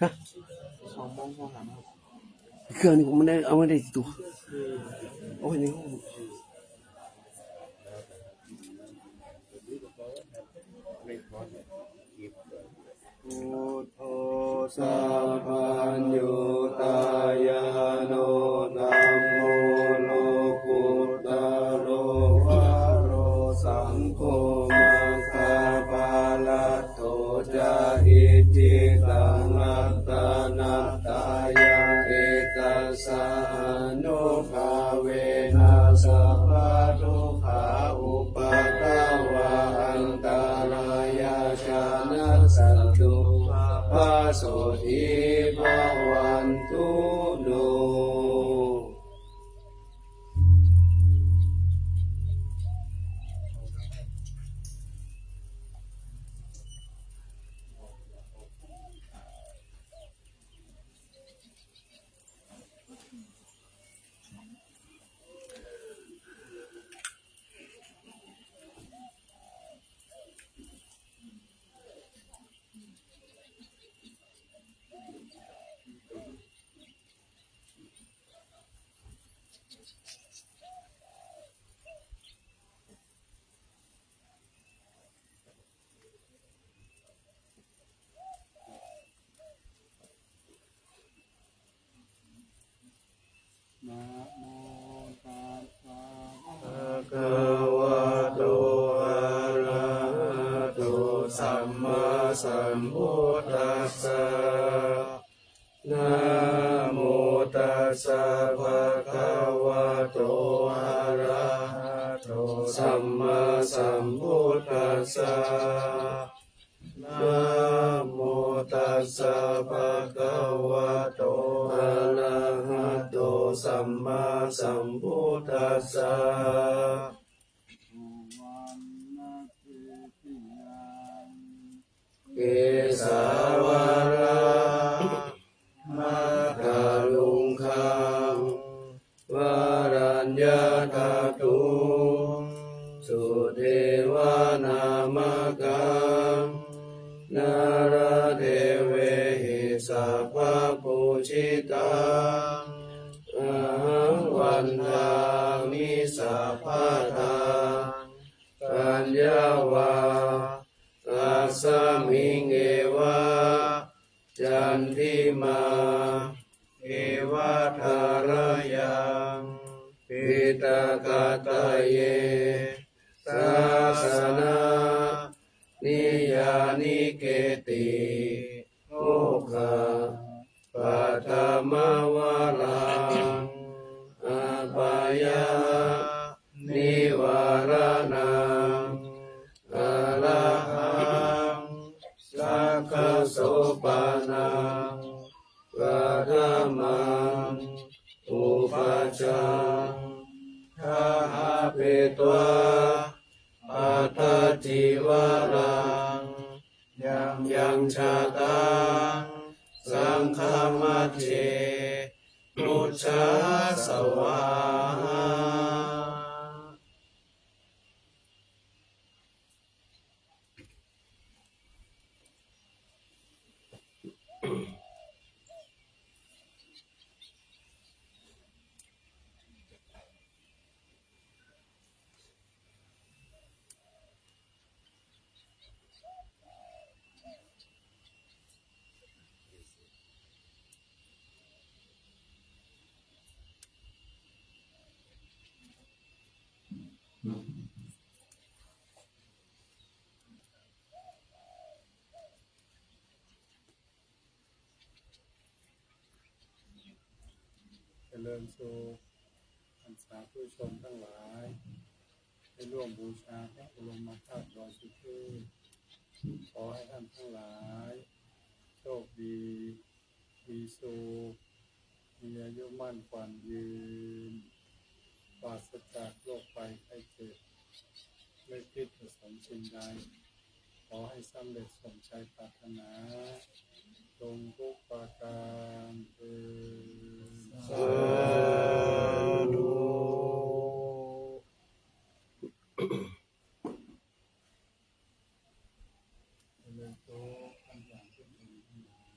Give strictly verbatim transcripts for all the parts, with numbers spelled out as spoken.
ฮะ สองโมงโทรหาครับ เครื่องนี้ผมไม่ได้เอาไม่ได้ติดตัว โอ้ย นี่ Buddho sabbaññutañāṇo dhammo lokuttaro varo saṅgho maggaphalaṭṭho ca icchitaṃ ratanattayā etassa ānubhāvena sabbadukkhā upaddavā antarāyā ca nassantu sabbaṃ sotthī bhavantu no. Namo tassa bhagavato arahato sammāsambuddhassa. Namo tassa bhagavato arahato sammāsambuddhassa. Namo tassa bhagavato arahato sammāsambuddhassa. Suvaṇṇaketuyaṃ kesavāraṃ mātulūkaṃ varaññatadhuṃ sudevanāmakam naradevehi sabbapūjitaṃ ahaṃ vandāmi sabbadā. Yaññānvā tasmiṃ eva candimā iva tharayaṃ piṭakattaye dassanā niyyānike'ti mokkhapaṭhamavaraṃ apāyanivāraṇaṃ arahaṃ sakkasopanam paṭhamaṃ upajjhaṃ gahapetvā pattacīvaraṃ yaṃ yaṃ jātaṃ saṅghamajjhe pūjā svāhā. เจริญสุข ท่านสาธุชนทั้งหลาย ได้ร่วมบูชาพระบรมธาตุดอยสุเทพ ขอให้ท่านทั้งหลาย โชคดี มีสุข มีอายุมั่นขวัญยืน ปราศจากโรคภัยไข้เจ็บ นึกคิดประสงค์สิ่งใด ขอให้สำเร็จสมใจปรารถนา จงทุกประการเทอญ สาธุ เจริญสุข ท่านสาธุชนทั้งหลาย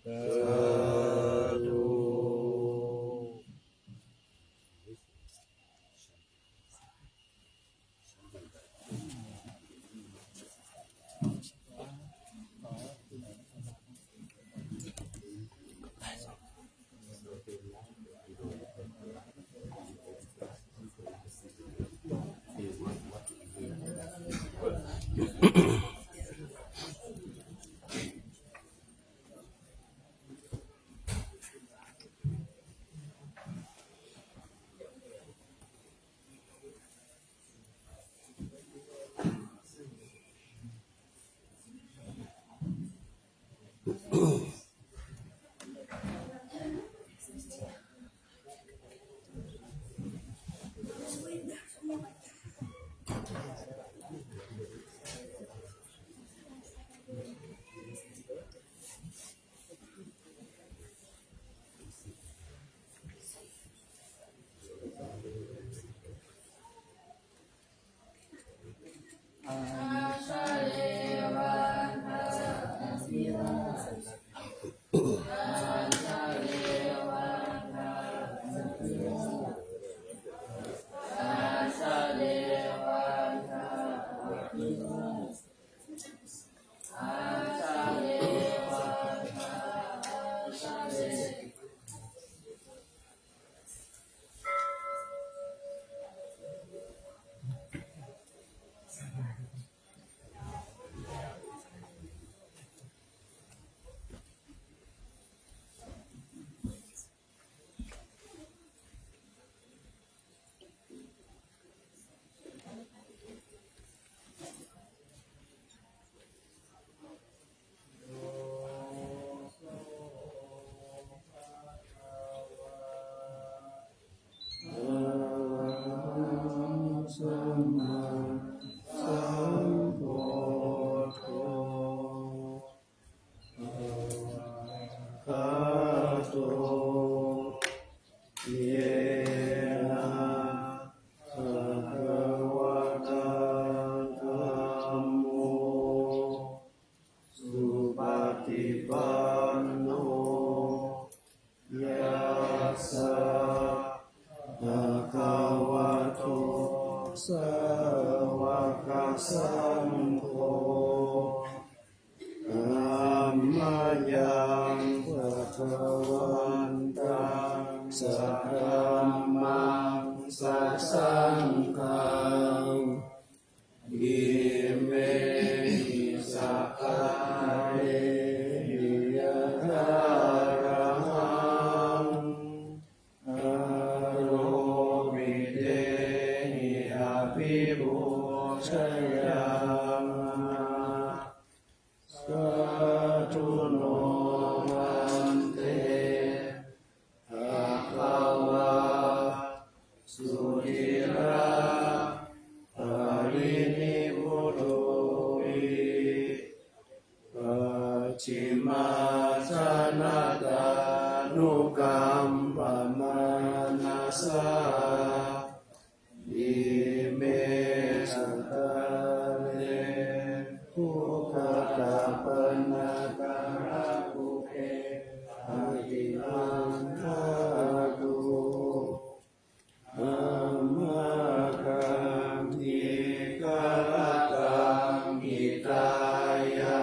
Sādhu. Yena bhagavatā dhammo supaṭipanno, yassa bhagavato sāvakasaṅgho, tammayaṃ bhagavantaṃ sadhammaṃ sasaṅghaṃ, imehi sakkārehi yathārahaṃ āropitehi abhipūjayāma. Sādhu no bhante bhagavā sudhiraparinibbutopi, pacchimājanatānukampamānasā, ime sakkāre duggatapaṇṇākārabhūte atimaṅgalatu. Amhākaṃ dīgharattaṃ hitāya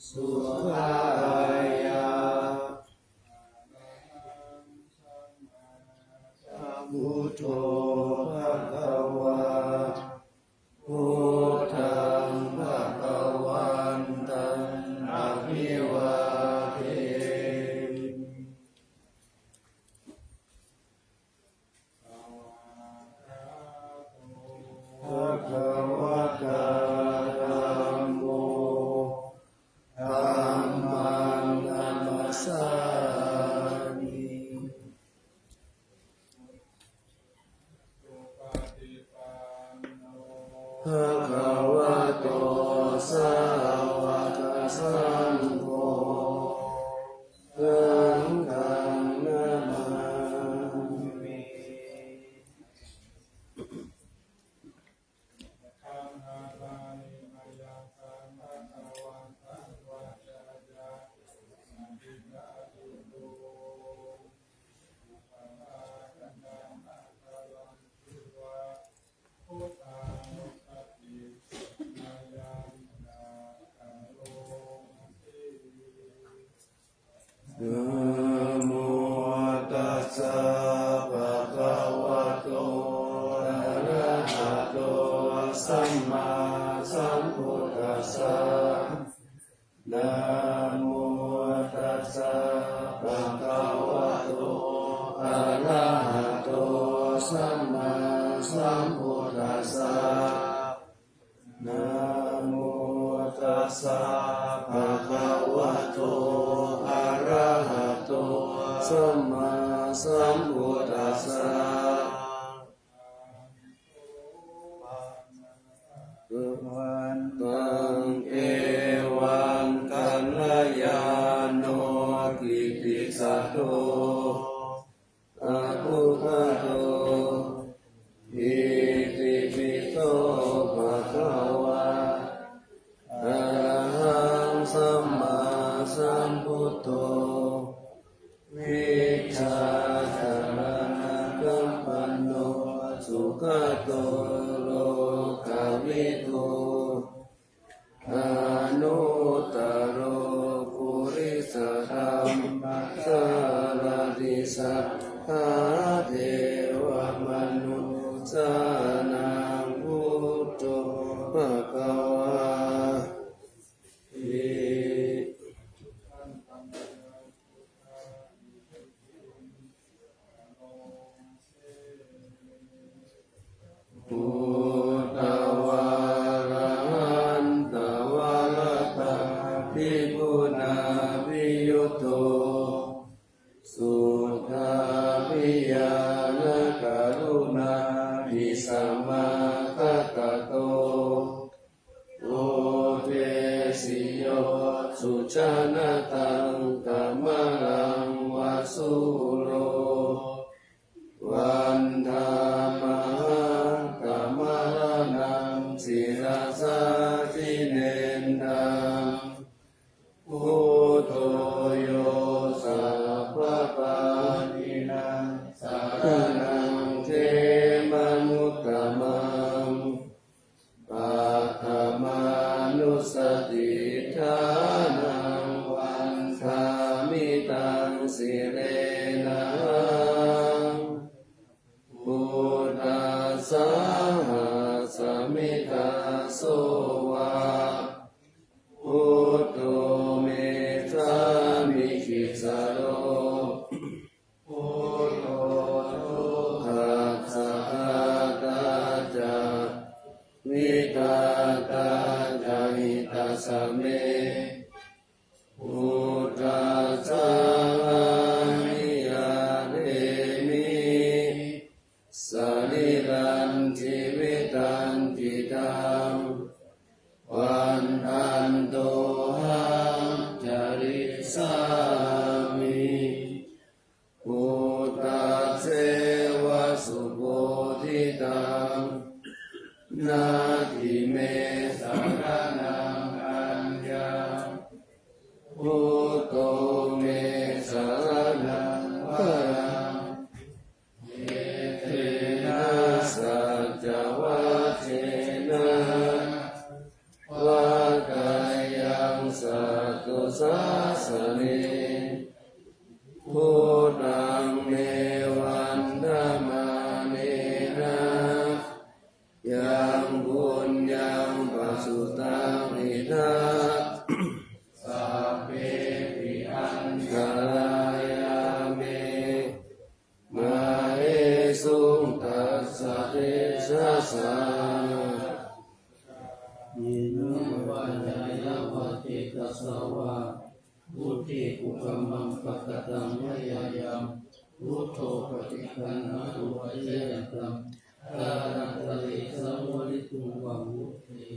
sukhāya. Arahaṃ sammāsambuddho bhagavā, buddhaṃ bhagavantaṃ abhivādemi. Bhagavatā dhammo, dhammaṃ namassāmi. Namo tassa bhagavato arahato sammāsambuddhassa. Namo tassa bhagavato arahato sammāsambuddhassa. Namo tassa bhagavato arahato sammāsambuddhassa. Bhagavato evaṃ kalyāṇo kittisaddo abbhuggato. Itipi so bhagavā arahaṃ sammāsambuddho vijjācaraṇasampanno sugato lokavidū anuttaro purisadammasārathi satthā devamanussānaṃ buddho bhagavāti. Buddhavārahantavaratādiguṇābhiyutto suddhābhiñāṇakaruṇābhisamāgatatto bodhesi yo sujanataṃ kamalaṃva sūro vandāmahaṃ tamaraṇaṃ sirasā jinendaṃ. Buddho yo sabbapāṇīnaṃ saraṇaṃ khemamuttamaṃ. Paṭhamānussatiṭṭhānaṃ vandāmi taṃ sirenahaṃ. Buddhassāhasmi dāso va buddho me sāmikissaro. Buddho dukkhassa ghātā ca vidhātā ca hitassa me. Buddhassāhaṃ niyyādemi sarīrañjīvitañcidaṃ. Vandantohaṃ carissāmi buddhasseva subodhitaṃ. Natthi me saraṇaṃ aññaṃ, buddho me saraṇaṃ varaṃ. Etena saccavajjena vaḍḍheyyaṃ satthu sāsane. Buddhaṃ me vandamānena yaṃ puññaṃ pasutaṃ idha, sabbepi antarāyā me māhesuṃ tassa tejasā. Kāyena vācāya va cetasā vā, buddhe kukammaṃ pakataṃ mayā yaṃ, buddho paṭiggaṇhatu accayantaṃ, kālantare saṃvarituṃ va buddhe.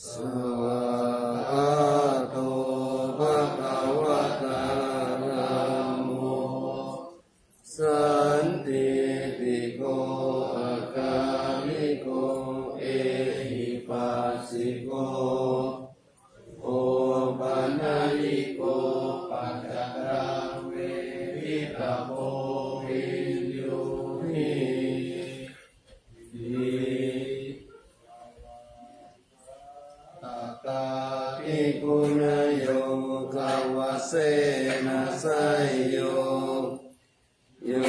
Svākkhāto bhagavatā dhammo sandiṭṭhiko akāliko ehipassiko opanayiko paccattaṃ vedi Yapo viññūhi. Attāpi guṇayogavasena seyyo, yo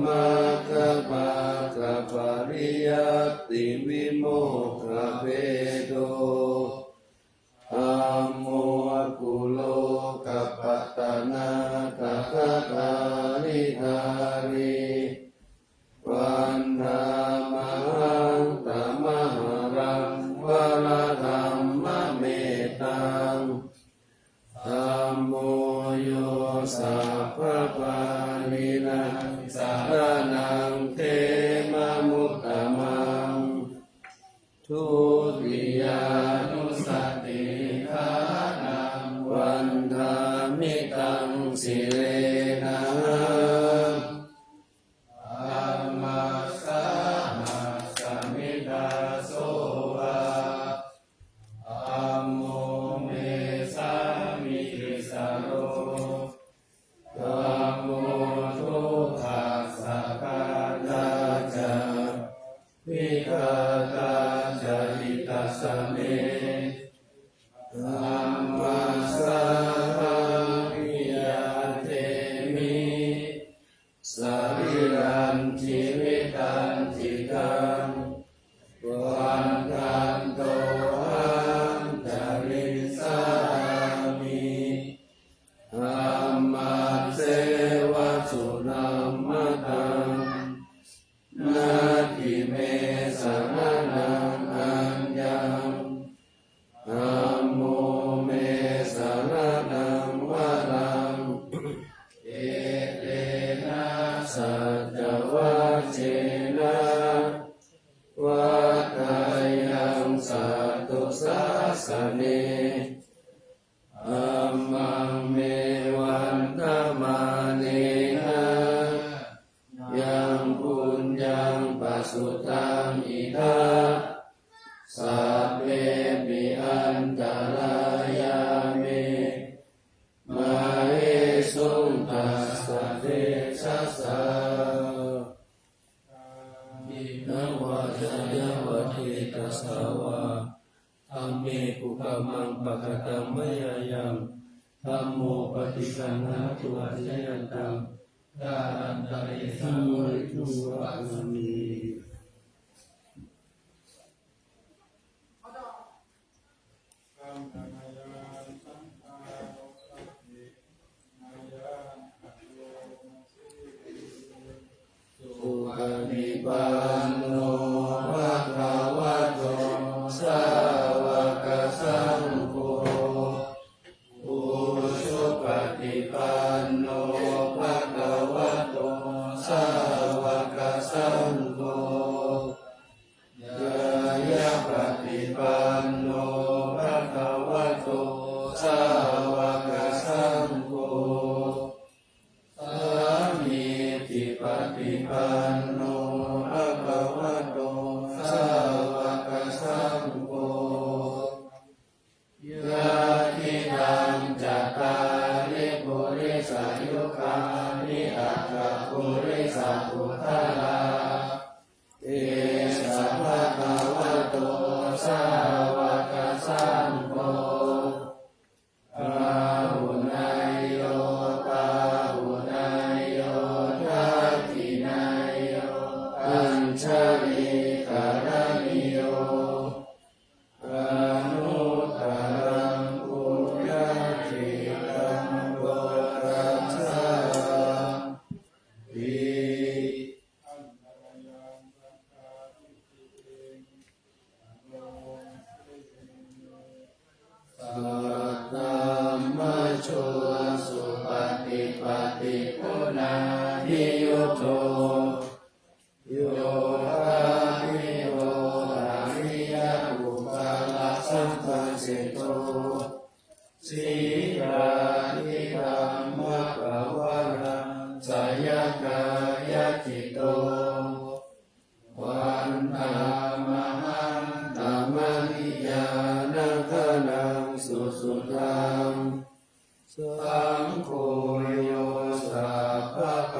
maggapākapariyattivimokkhabhedo, dhammo kulokapatanā tathagāridhārī, vandāmahaṃ tamaharaṃ varadhammametaṃ. Dhammo yo sabbapāṇīnaṃ saraṇaṃ khemamuttamaṃ. Dutiyānussatiṭṭhānaṃ vandāmi taṃ sirenahaṃ. Dhammassāhasmi dāso va, dhammo me sāmikissaro. Dhammo dukkhassa ghātā ca, vidhātā ca hitassa me. Dhammassāhaṃ niyyādemi sarīrañjīvitañcidaṃ, vandantohaṃ carissāmi dhammasseva sunammataṃ. Natthi me saraṇaṃ aññaṃ, dhammo me saraṇaṃ varaṃ, etena saccavajjena vaḍḍheyyaṃ satthu sāsane. Dhammaṃ me vandamānena yaṃ puññaṃ pasutaṃ idha, sabbepi antarāyā me māhesuṃ tassa tejasā. Kāyena vācāya va cetasā vā, dhamme kukammaṃ pakataṃ mayā yaṃ, dhammo paṭiggaṇhatu accayantaṃ, kālantare saṃvarituṃ va dhamme. Supaṭipanno bhagavato sāvakasaṅgho, ujupaṭipanno bhagavato sāvakasaṅgho, ñāyapaṭipanno bhagavato sāvakasaṅgho, sāmīcipaṭipanno bhagavato sāvakasaṅgho, yadidaṃ cattāri purisayugāni aṭṭha purisapuggalā, esa bhagavato sāvakasaṅgho, āhuneyyo pāhuneyyo dakkhiṇeyyo añjalikaraṇīyo, anuttaraṃ puññakkhettaṃ lokassāti. Saddhammajo supaṭipattiguṇaniyuto, yoṭṭhabbidho ariyapuggalasamphasito, sīlādidhammapavarāsayakāyacitto, vandāmahaṃ tamaniyāna gaṇaṃ susuddhaṃ. Saṅgho yo sabba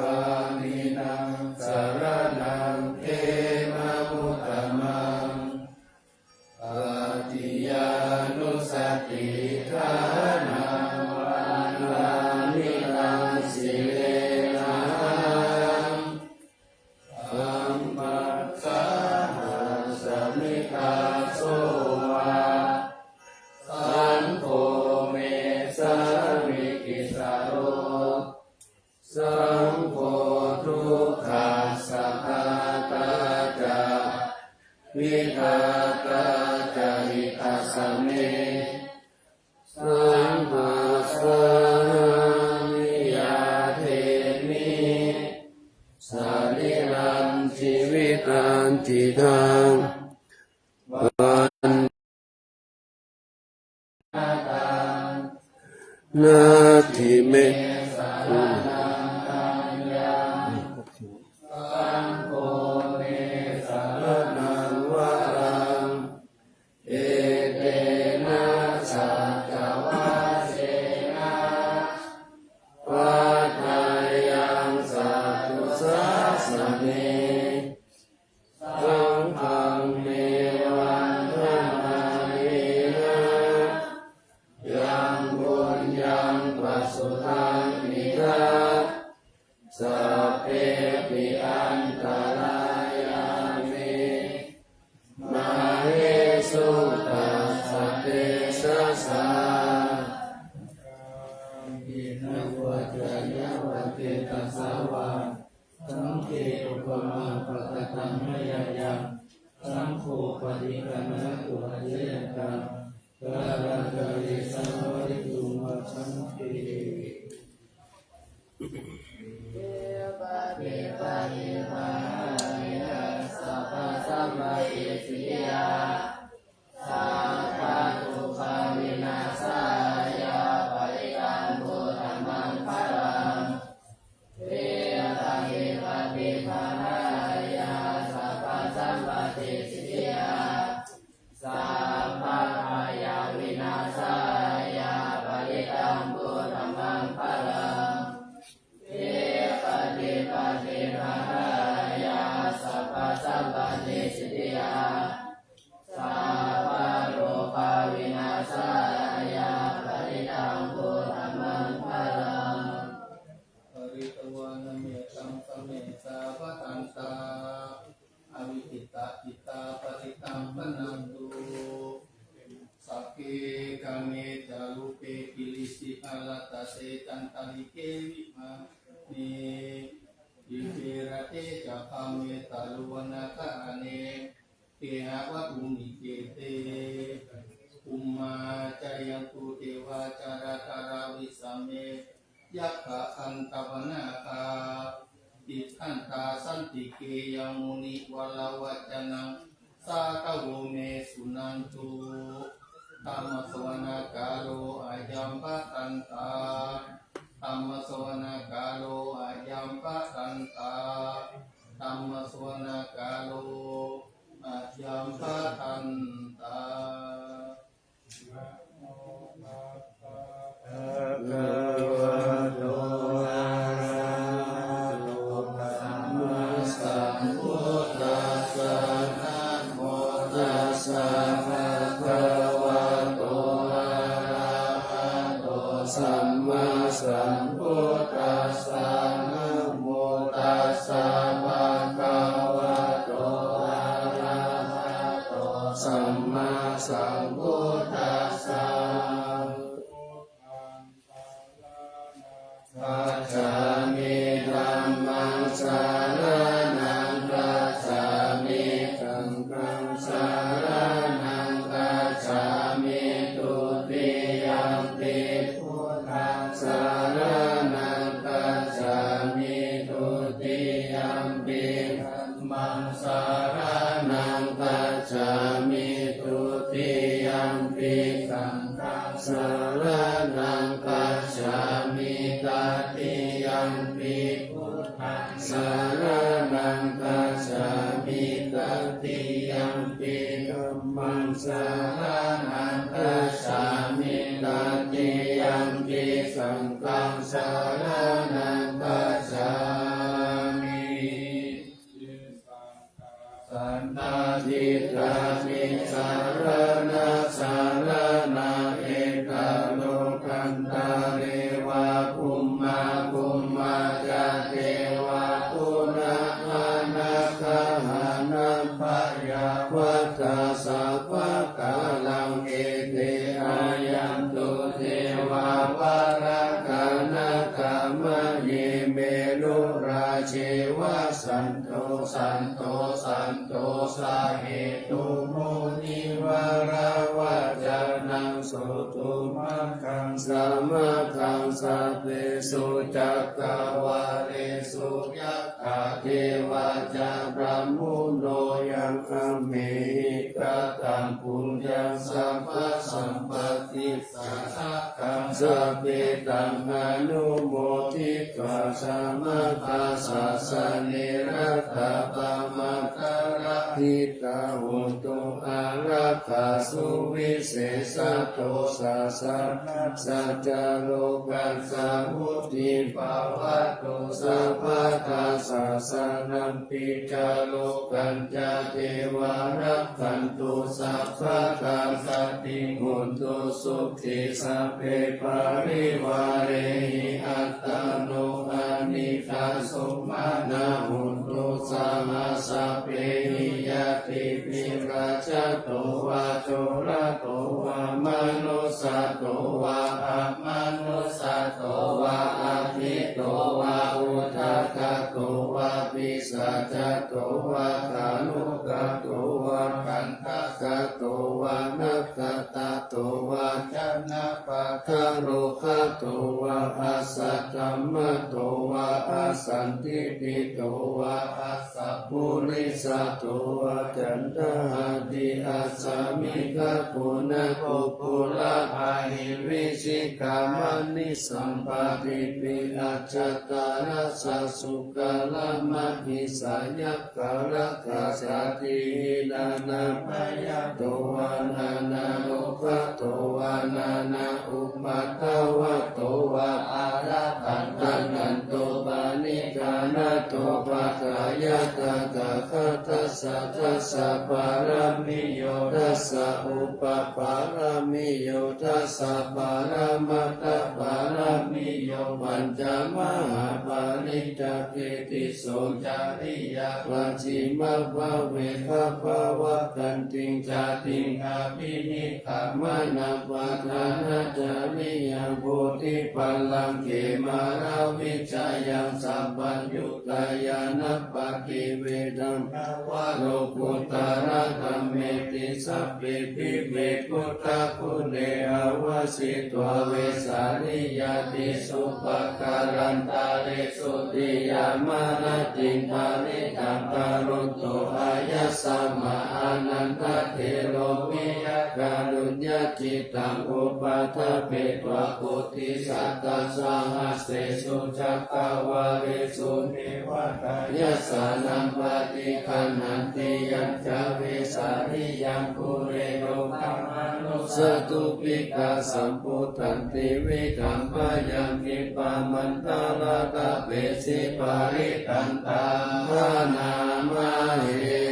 Saṅgho dukkhassa ghātā ca vidhātā ca hitassa me. Saṅghassa niyyādemi sarīrañjīvitañcidaṃ. Natthi me saraṇaṃ aññaṃ, saṅgho me saraṇaṃ varaṃ. Etena saccavajjena vaḍḍheyyaṃ satthu sāsane. Saṅghaṃ me vandamānena yaṃ puññaṃ pasutaṃ idha, sabbepi antarāyā me māhesuṃ tassa tejasā. Kāyena vācāya va cetasā vā, saṅghe kukammaṃ pakataṃ mayā yaṃ, saṅgho paṭiggaṇhatu accayantaṃ, kālantare saṃvarituṃ va saṅghe. Iddhūpadesapaharanena sabbasampattisiddhiyā, sabbadukkhavināsāya parittaṃ brūtha maṅgalaṃ. Iddhūpadesapaharanena sabbasampattisiddhiyā, sabbabhayavināsāya parittaṃ brūtha maṅgalaṃ. Iddhūpadesapaharanena sabbasampattisiddhiyā, sabbarogavināsāya parittaṃ brūtha maṅgalaṃ. Pharitvāna mettaṃ samme sabbe santā avikkhittacittā parittaṃ bhaṇantu. Sagge kāme ca rūpe girisikharataṭe cantalikkhe vimāne, dīpe raṭṭhe ca gāme taruvanagahane gehavatthumhi khette, bhummā cāyantu devā jalathalavisame yakkhagandhabbanāgā, tiṭṭhantā santike yaṃ munivaravacanaṃ sādhavo me suṇantu. Dhammassavanakālo ayambhadantā. Dhammassavanakālo ayambhadantā. Dhammassavanakālo ayambhadantā. Bhagavato arahato sammāsambuddhassa. Namo tassa bhagavato arahato sammāsambuddhassa. Namo tassa bhagavato arahato sammāsambuddhassa. Gacchāmi. Dhammaṃ saraṇaṃ gacchāmi. Saṅghaṃ saraṇaṃ gacchāmi. Dutiyampi buddhaṃ saraṇaṃ gacchāmi. Dutiyampi dhammaṃ saraṇaṃ gacchāmi. Dutiyampi saṅghaṃ saraṇaṃ gacchāmi. Tatiyampi buddhaṃ saraṇaṃ gacchāmi. Tatiyampi dhammaṃ saraṇaṃ gacchāmi. Tatiyampi saṅghaṃ saraṇaṃ gacchāmi. Saṅghaṃ tiṭṭhamhi saraṇaṃ saraṇaṃ. Etha lokandhare va bhummā bhummā ca devā uṇṇānāgā nāgā yāva tassa pākāraṃ. Ete āyantu devā valakkanakā ye merurājeva santo santo santosahetu munivaravacanaṃ sotumaggaṃ samaggaṃ sabbesu cakkavāḷesu yakkha devā ca brahmuno yaṃ amhehi kataṃ puññaṃ sabbasampatti sabbe taṃ anumoditvā samaggāsāsane ratā pamādarahitā hontu ārakkha suvisesato sāsanassa ca lokassa vuḍḍhī bhavatu sabbadā sāsanampi ca lokañca devā rakkhantu sabbadā sotthī hontu sukhī sabbe parivārehi attāno anīghā sumanā hontu saha sabbehi ñātibhi rājato vā corato vā manussato vā amanussato vā aggito vā udakato vā pisācato vā khāṇukato vā kaṇṭakato vā nakkhattato vā janapadarogato vā asaddhammato vā asandiṭṭhito vā asappurisato vā caṇḍahatthiassamigagoṇakukkuraahivicchikamaṇisappadīpiacchataracchasūkaramahisayakkha rakkhasatīhi nānābhayato vā nānārogato vā nānāupaddavato vā ārakkhaṃ gaṇhantu paṇidhānato. Paṭṭhāya tathāgatassa dasa pāramiyo dasa upapāramiyo dasa paramattha pāramiyo pañca mahāpariccāge tisso cariyā pacchimabhave gabbhāvakkantiṃ jātiṃ abhinikkhamanaṃ padhānacariyaṃ bodhipallaṅke māravijayaṃ sabbaññutañāṇappaṭivedhaṃ nava lokuttaradhammeti. Sabbepi me buddhaguṇe āvajjitvā vesāliyā tīsu pākārantaresu tiyāmarattiṃ parittaṃ karonto āyasmā ānandatthero viya kāruññacittaṃ upaṭṭhapetvā koṭisatasahassesu cakkavāḷesu devatā yassāṇaṃ paṭiggaṇhanti yañca vesāliyaṃ guṇeyyuṃ brahmānussatūpikasambuddhaṃ tividhaṃ bhayaṃ khippam antaradhāpesi parittaṃ taṃ bhaṇāmahe.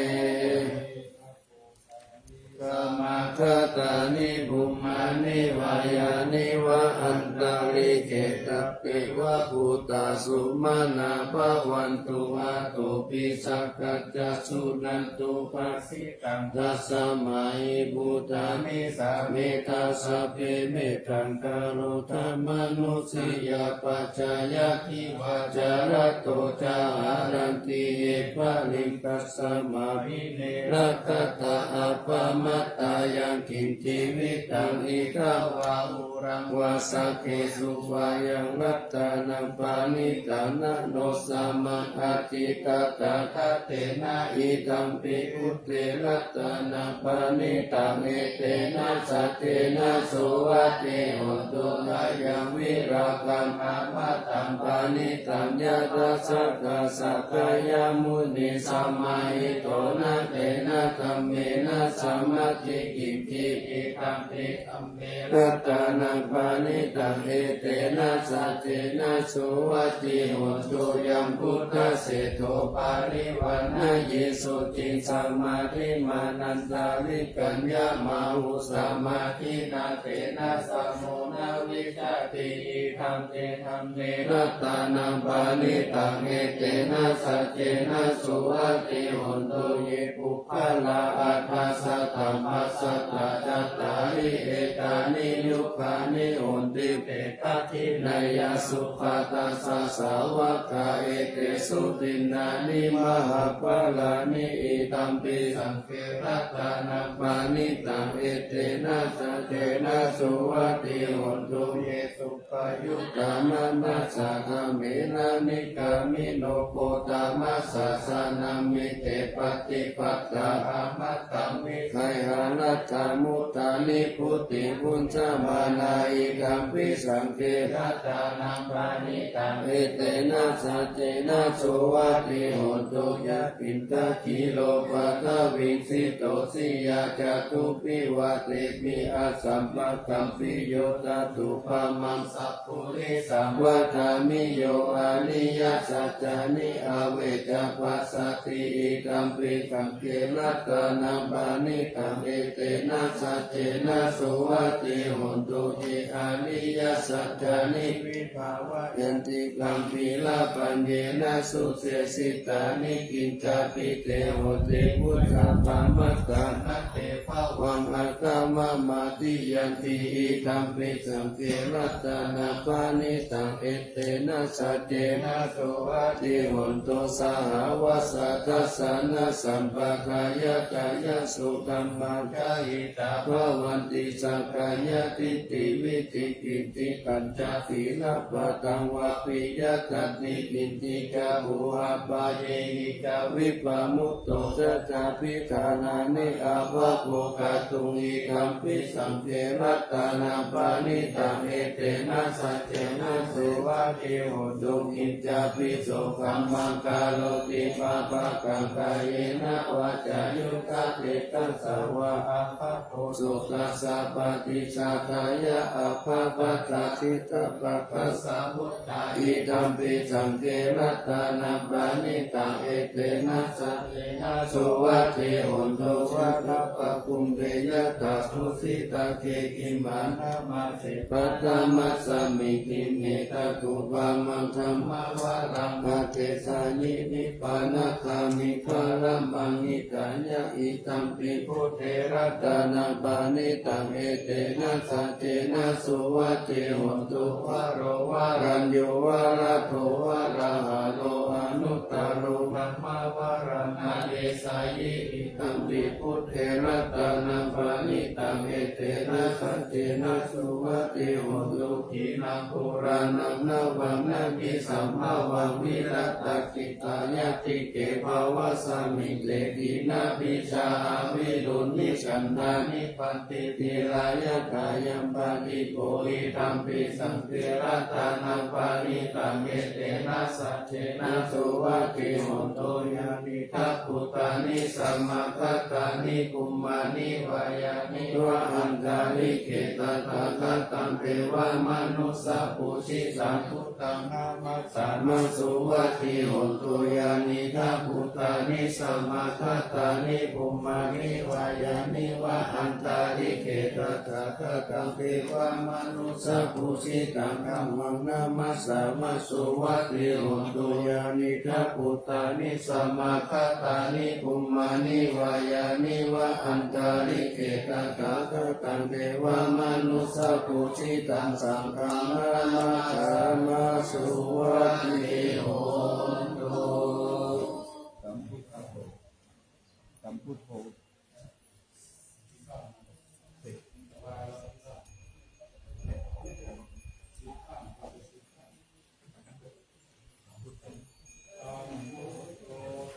Samāgatāni bhummāni vā yāni va antalikkhe tatveva bhūtā sumanā bhavantu athopi sakkacca suṇantu bhāsitaṃ. Tasmā hi buddhādisa metā sabbe mettaṃ karotha mānusiyā pajāya divā ca ratto ca haranti ye baliṃ tasmā vine rakkhantha appamattā. Yaṅkiñci vittaṃ idha vā huraṃ vā saggesu vā yaṃ ratanaṃ paṇītaṃ na no samaṃ atthi tathāgatena idampi buddhe ratanaṃ paṇītaṃ etena saccena suvatthi hotu. Ayaṃ virāgaṃ amataṃ paṇītaṃ yadajjhagā sakyamunī samāhito na tena dhammena samatthi kiñci idampi dhamme ratanaṃ paṇītaṃ etena saccena suvatthi hotu. Yaṃ buddhaseṭṭho parivaṇṇayī suciṃ samādhimānantarikaññamāhu samādhinā tena samo na vijjati idampi dhamme ratanaṃ paṇītaṃ etena saccena suvatthi hotu. Ye puggalā aṭṭha sataṃ pasaṭṭhā cattāri etāni yugāni honti te dakkhiṇeyyā sukha Tassa sāvakā etesu dinnāni mahapphalāni idampi saṅghe ratanaṃ paṇītaṃ etena saccena suvatthi hotu. Ye suppayuttā manasā daḷhena nikkāmino gotamasāsanamhi te pattipattā amataṃ vigayha laddhā mudhā nibbutiṃ bhuñjamānā idampi saṅghe ratanaṃ paṇītaṃ etena saccena suvatthi hotu. Yathindakhīlo paṭhaviṃ sito siyā catubbhi vātebhi asampakampiyo tathūpamaṃ sappurisaṃ vadāmi yo ariyasaccāni avecca passati idampi saṅghe ratanaṃ paṇītaṃ etena saccena suvatthi hotu. Ye ariyasaccāni vibhāvayanti gabbhīrapaññena suseṭṭhitāni kiñcāpi te honti bhuñjamānā na te bhavaṃ aṭṭhamamādiyanti idampi saṅghe ratanaṃ paṇītaṃ etena saccena suvatthi hotu. Sahāvassa dassanasampadāya kāyasudhammā jahitā bhavanti sakkāyadiṭṭhi vicikicchitañca sīlabbataṃ vāpi yadatthi kiñci ca uhabhayehi ca vippamutto ca cābhiṭhānāni abhabbo kātuṃ idampi saṅghe ratanaṃ paṇītaṃ etena saccena suvatthi hotu. Kiñcāpi so kammaṃ karoti pāpakaṃ kāyena vācāyuda cetasā vā abhabbo so tassa paṭicchādāya abhabbatā cittapaṭasamuttā idampi saṅghe ratanaṃ paṇītaṃ etena saccena suvatthi hotu. Vātapagumbe yathā tusitagge gimhānamāse paṭhamasmiṃ gimhe tathūpamaṃ dhammavaraṃ adesayi nibbānagāmiṃ paramaṃ hitāya idampi buddhe ratanaṃ paṇītaṃ etena saccena suvatthi hotu. Varo varaññū varado varāharo anuttaro dhammavaraṃ adesayi idampi buddhe ratanaṃ paṇītaṃ etena saccena suvatthi hotu. Khīṇaṃ purāṇaṃ navaṃ natthi sambhavaṃ virattacittāyatike bhavasmiṃ te khīṇabījā avirūḷhichandā nibbanti dhīrā yathāyampadīpo idampi saṅghe ratanaṃ paṇītaṃ etena saccena suvatthi hotu. Yānīdha bhūtāni samāgatāni bhummāni vā yāni va antalikkhe tathāgataṃ devamanussapūjitaṃ buddhaṃ namassāma suvatthi hotu. Yānīdha bhūtāni samāgatāni bhummāni vā yāni va antalikkhe tathāgataṃ devamanussapūjitaṃ dhammaṃ namassāma suvatthi hotu. Yānīdha bhūtāni samāgatāni bhummāni vā yāni va antalikkhe tathāgataṃ devamanussapūjitaṃ saṅghaṃ namassāma suvatthi hotu.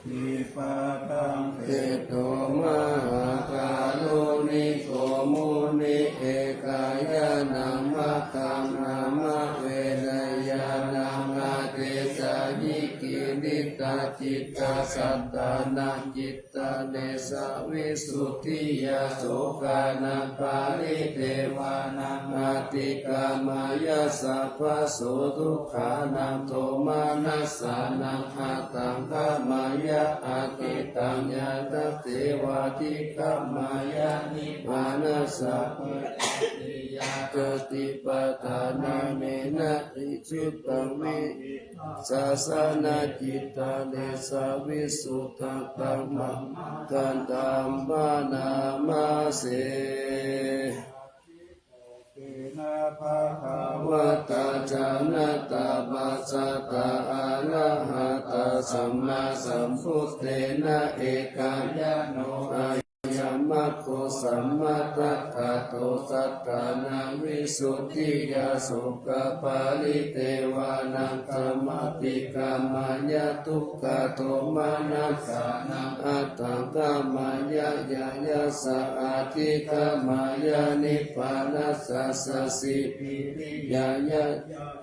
Khippaṭṭhaṃ kheṭṭho mahākāruṇiko munisesa. Ekāyānaṃ maggaṃ nāma vedaññānaṃ adesayi. Kiriṭṭhacittasattānaṃ cit tadesa visuddhiyā sokānaṃ paridevānaṃ atikkāmāya sabbaso dukkhānaṃ domanasānaṃ attaṅgamāya ātittaṃ ñātatevātikkāmāya nibbānasākacāriya satipaṭṭhānamena icchitaṃ vi sāsanacittanesa visuddhadhammakkhandhamma nāma se. Tena bhagavatā jānatā passatā arahatā sammāsambuddhena ekaññāṇo ayamaggo sammadakkhāto sattānaṃ visuddhiyā sokaparidevanāṃ khamatikkhamāya dukkhadomanassānaṃ aṭṭhaṅgamaññāya yāyassa adhigameyya nibbānassa sacchipiriyāya.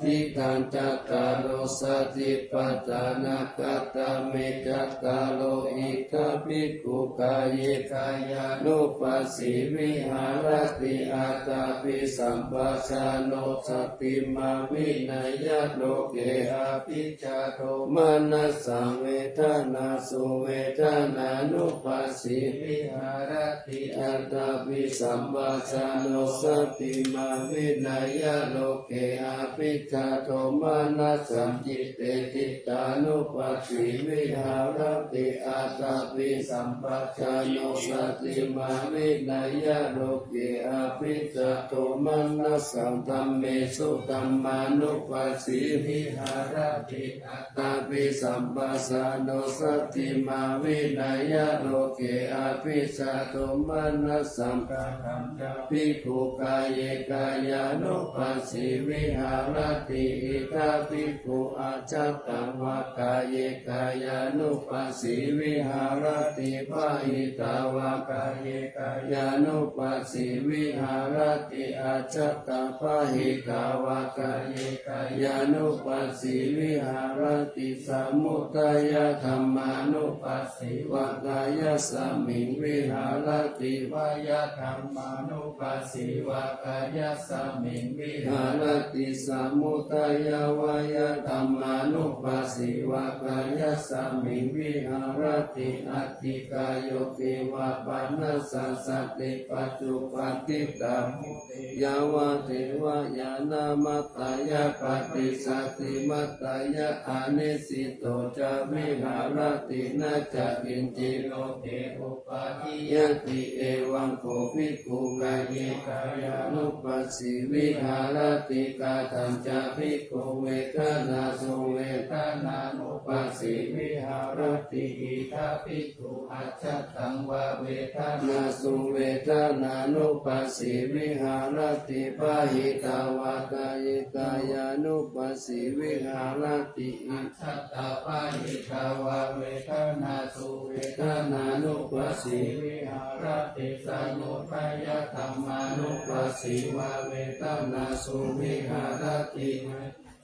Yadidaṃ cattāro satipatthānā katame cattāro ittha bhikkhu kāye kāyānupassī viharati aṭṭhābhisampajāno satiṃ vineyya loke abhijjhadomanassā vedanāsu vedanānupassī viharati aṭṭhābhisampajāno satiṃ vineyya loke abhijjhadomanassā citte cittānupassī viharati aṭṭhābhisampajāno satiṃ vineyya loke abhijjhadomanassā dhammesu dhammānupassī viharati aṭṭhābhisampajāno satiṃ vineyya loke abhijjhadomanassā. Kathañca bhikkhu kāye kāyānupassī viharati ittha bhikkhu ajjhattaṃ vā kāye kāyānupassī viharati bahiddhā vā kāye kāyānupassī viharati ajjhattabahiddhā vā kāye kāyānupassī viharati samudayadhammānupassī vā kāyasmiṃ viharati vayadhammānupassī vā kāyasmiṃ viharati samudayavayadhammānupassī vā kāyasmiṃ viharati atthikāyo ceva pāṇassa satipaccuppaṭitāmute yāvadeva ñāṇamattiyā paṭicchātimatthiyā anissito ca viharati na ca kiñci loke uppādiyati. Evaṃ kho bhikkhu kāye kāyānupassī viharati kathañca bhikkhu vedanāsu vedanānupassī viharati ittha bhikkhu ajjhattaṃ vā vedanāsu vedanānupassī viharati bahiddhā vā kāye kāyānupassī viharati ajjhattabahiddhā vā vedanāsu vedanānupassī viharati samudayadhammānupassī vā vedanāsu viharati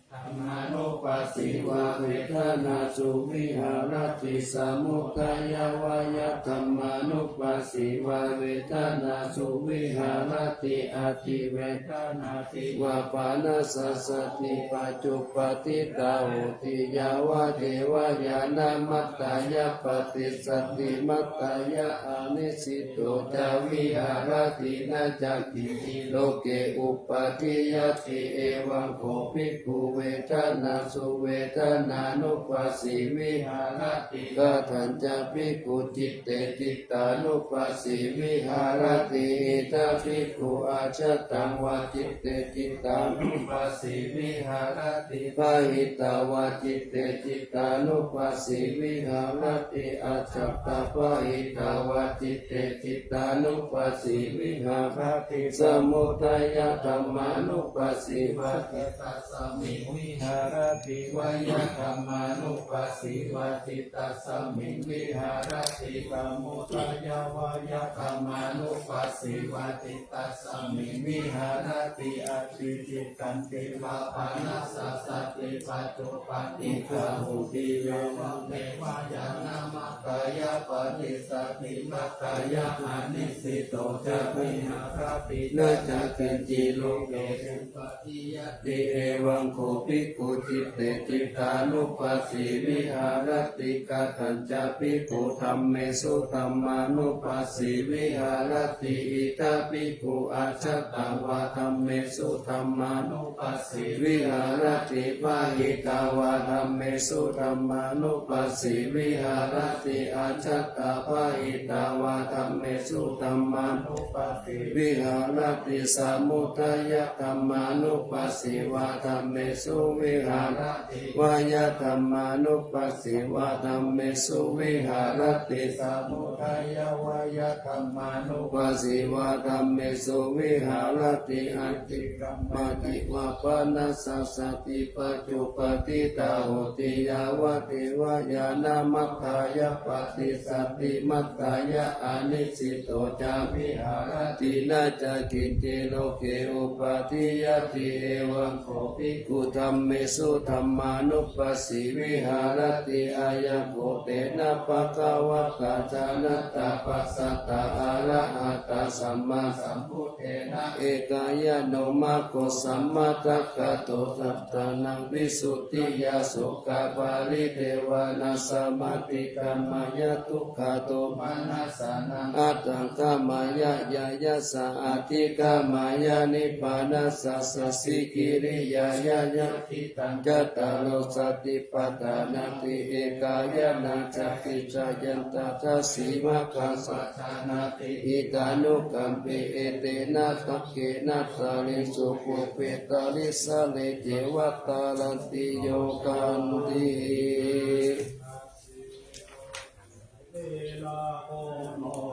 dhammānupassī vā vedanāsu viharati samudayavayadhammānupassī vā vedanāsu viharati atthi vedanāti vā pāṇassa satipaccuppaṭitā hoti yāvadeva ñāṇamattiyā paṭicchātimatthiyā anissito ca viharati na ca kiñci loke uppādiyati. Evaṃ kho bhikkhu vedanāsu vedanānupassī viharati kathañca bhikkhu citte cittānupassī viharati ittha bhikkhu ajjhattaṃ vā citte cittānupassī viharati bahiddhā vā citte cittānupassī viharati ajjhattabahiddhā vā citte cittānupassī viharati samudayadhammānupassī vā citta smiṃ viharati vayadhammānupassī vā cittasmiṃ viharati samudayavayadhammānupassī vā cittasmiṃ viharati atthi cittanti vā pāṇassa satipaccuppaṭitā hoti yāvadeva ñāṇamattiyā paṭicchātimatthiyā anissito ca viharati na ca kiñci loke uppādiyati. Evaṃ kho bhikkhu citte cittānupassī viharati. Katañca bhikkhu dhammesu dhammānupassī viharati. Idha bhikkhu ajjhattā vā dhammesu dhammānupassī viharati. Bahiddhā vā dhammesu dhammānupassī viharati. Ajjhattā bahiddhā vā dhammesu dhammānupassī viharati. Samudayadhammānupassī vā dhammesu viharati. Vayadhammānupassī vā dhammesu viharati. Samudayavayadhammānupassī vā dhammesu viharati. Atikkammati vā panassa sati paṭupaṭṭhitā hoti yāvadeva ñāṇamaggāya paṭissaddhimaggāya anissito ca viharati. Na ca kiñci loke upādiyati. Evaṃ kho bhikkhu dhammesu dhammānupassī viharati. Ayaṃ kho tena bhagavatā jānatā passattā arahatā sammāsambuddhena ekāyano maggo sammadakkhāto sattannaṃ visuddhiyā sokaparidevanā sammatikkhamāya dukkhadomanassānaṃ attaṅkamāya ñāyasā adhigameyya nibbānassa sacchikiriyāya yadidaṃ cattāro sati paṭhānāti. Ekāyanaṃ cakkhicchāyantaṃ dassimaggaṃ pajānāti. Idānukampi etena saggena kālesupubbe kālissare ceva taranti yoganti.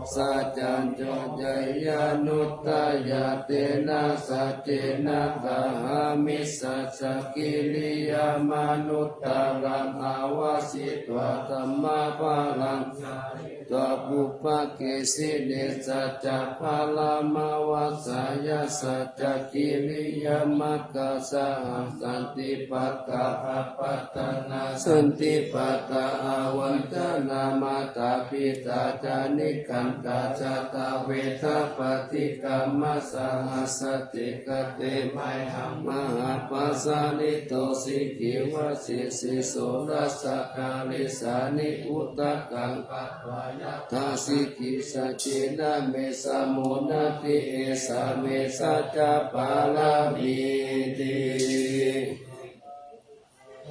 Saccañcoccayānuddāya tena saccena kāhāmissa ca kiriyamanuttaraṃ. Āvajjitvā dhammabalaṃ sārītvā pubbake jine saccabbalamāvajjāya saccakiriyamaggasahaṃ santi pattā apattanā santi pattā avañcanā mātā pitā ca nikkhantā jātaveda paṭikkama. Sahāsati kate mayhaṃ mahāpajjalito sikhī vajjī sīso rājakarisāni udakaṃ patvā yathā sikhī saccena me samodati. Esā me saccapāramīti.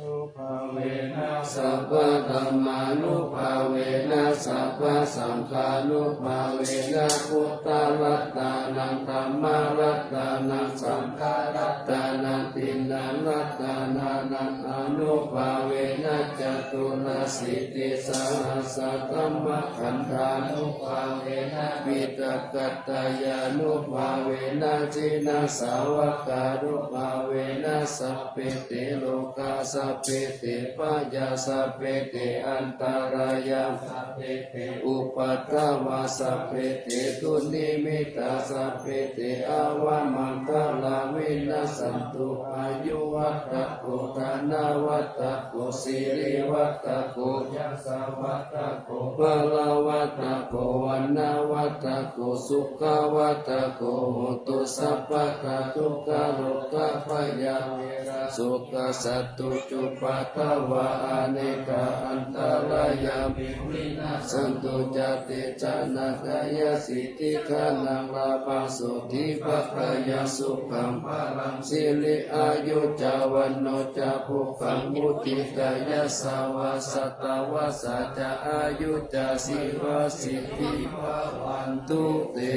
Nubhāvena sabbadhammānubhāvena sabbasaṅghānubhāvena buddharatanaṃ dhammaratanaṃ saṅgharatanaṃ tiṇṇaṃ ratanānaṃ ānubhāvena caturāsītisahassadhammakkhandhānubhāvena piṭakattayānubhāvena jinasāvakānubhāvena sabbe te rogā sabbe te bhayā sabbe te antarāyā sabbe te upaddavā sabbe te dunnimittā sabbe te avamaṅgalā vinassantu. Āyuvaḍḍhako dhanavaḍḍhako sirivaḍḍhako yasavaḍḍhako balavaḍḍhako vaṇṇavaḍḍhako sukhavaḍḍhako hotu sabbadā. Dukkharogabhayā verā sokā sattu cupaddavā anekā antarāyāpi vinassantu ca tejena. Jayasiddhi dhanaṃ lābhaṃ sotthi bhāgyaṃ sukhaṃ balaṃ siri āyu ca vaṇṇo ca bhogaṃ vuḍḍhī ca yasavā satavassā ca āyū ca jīvasiddhī bhavantu te.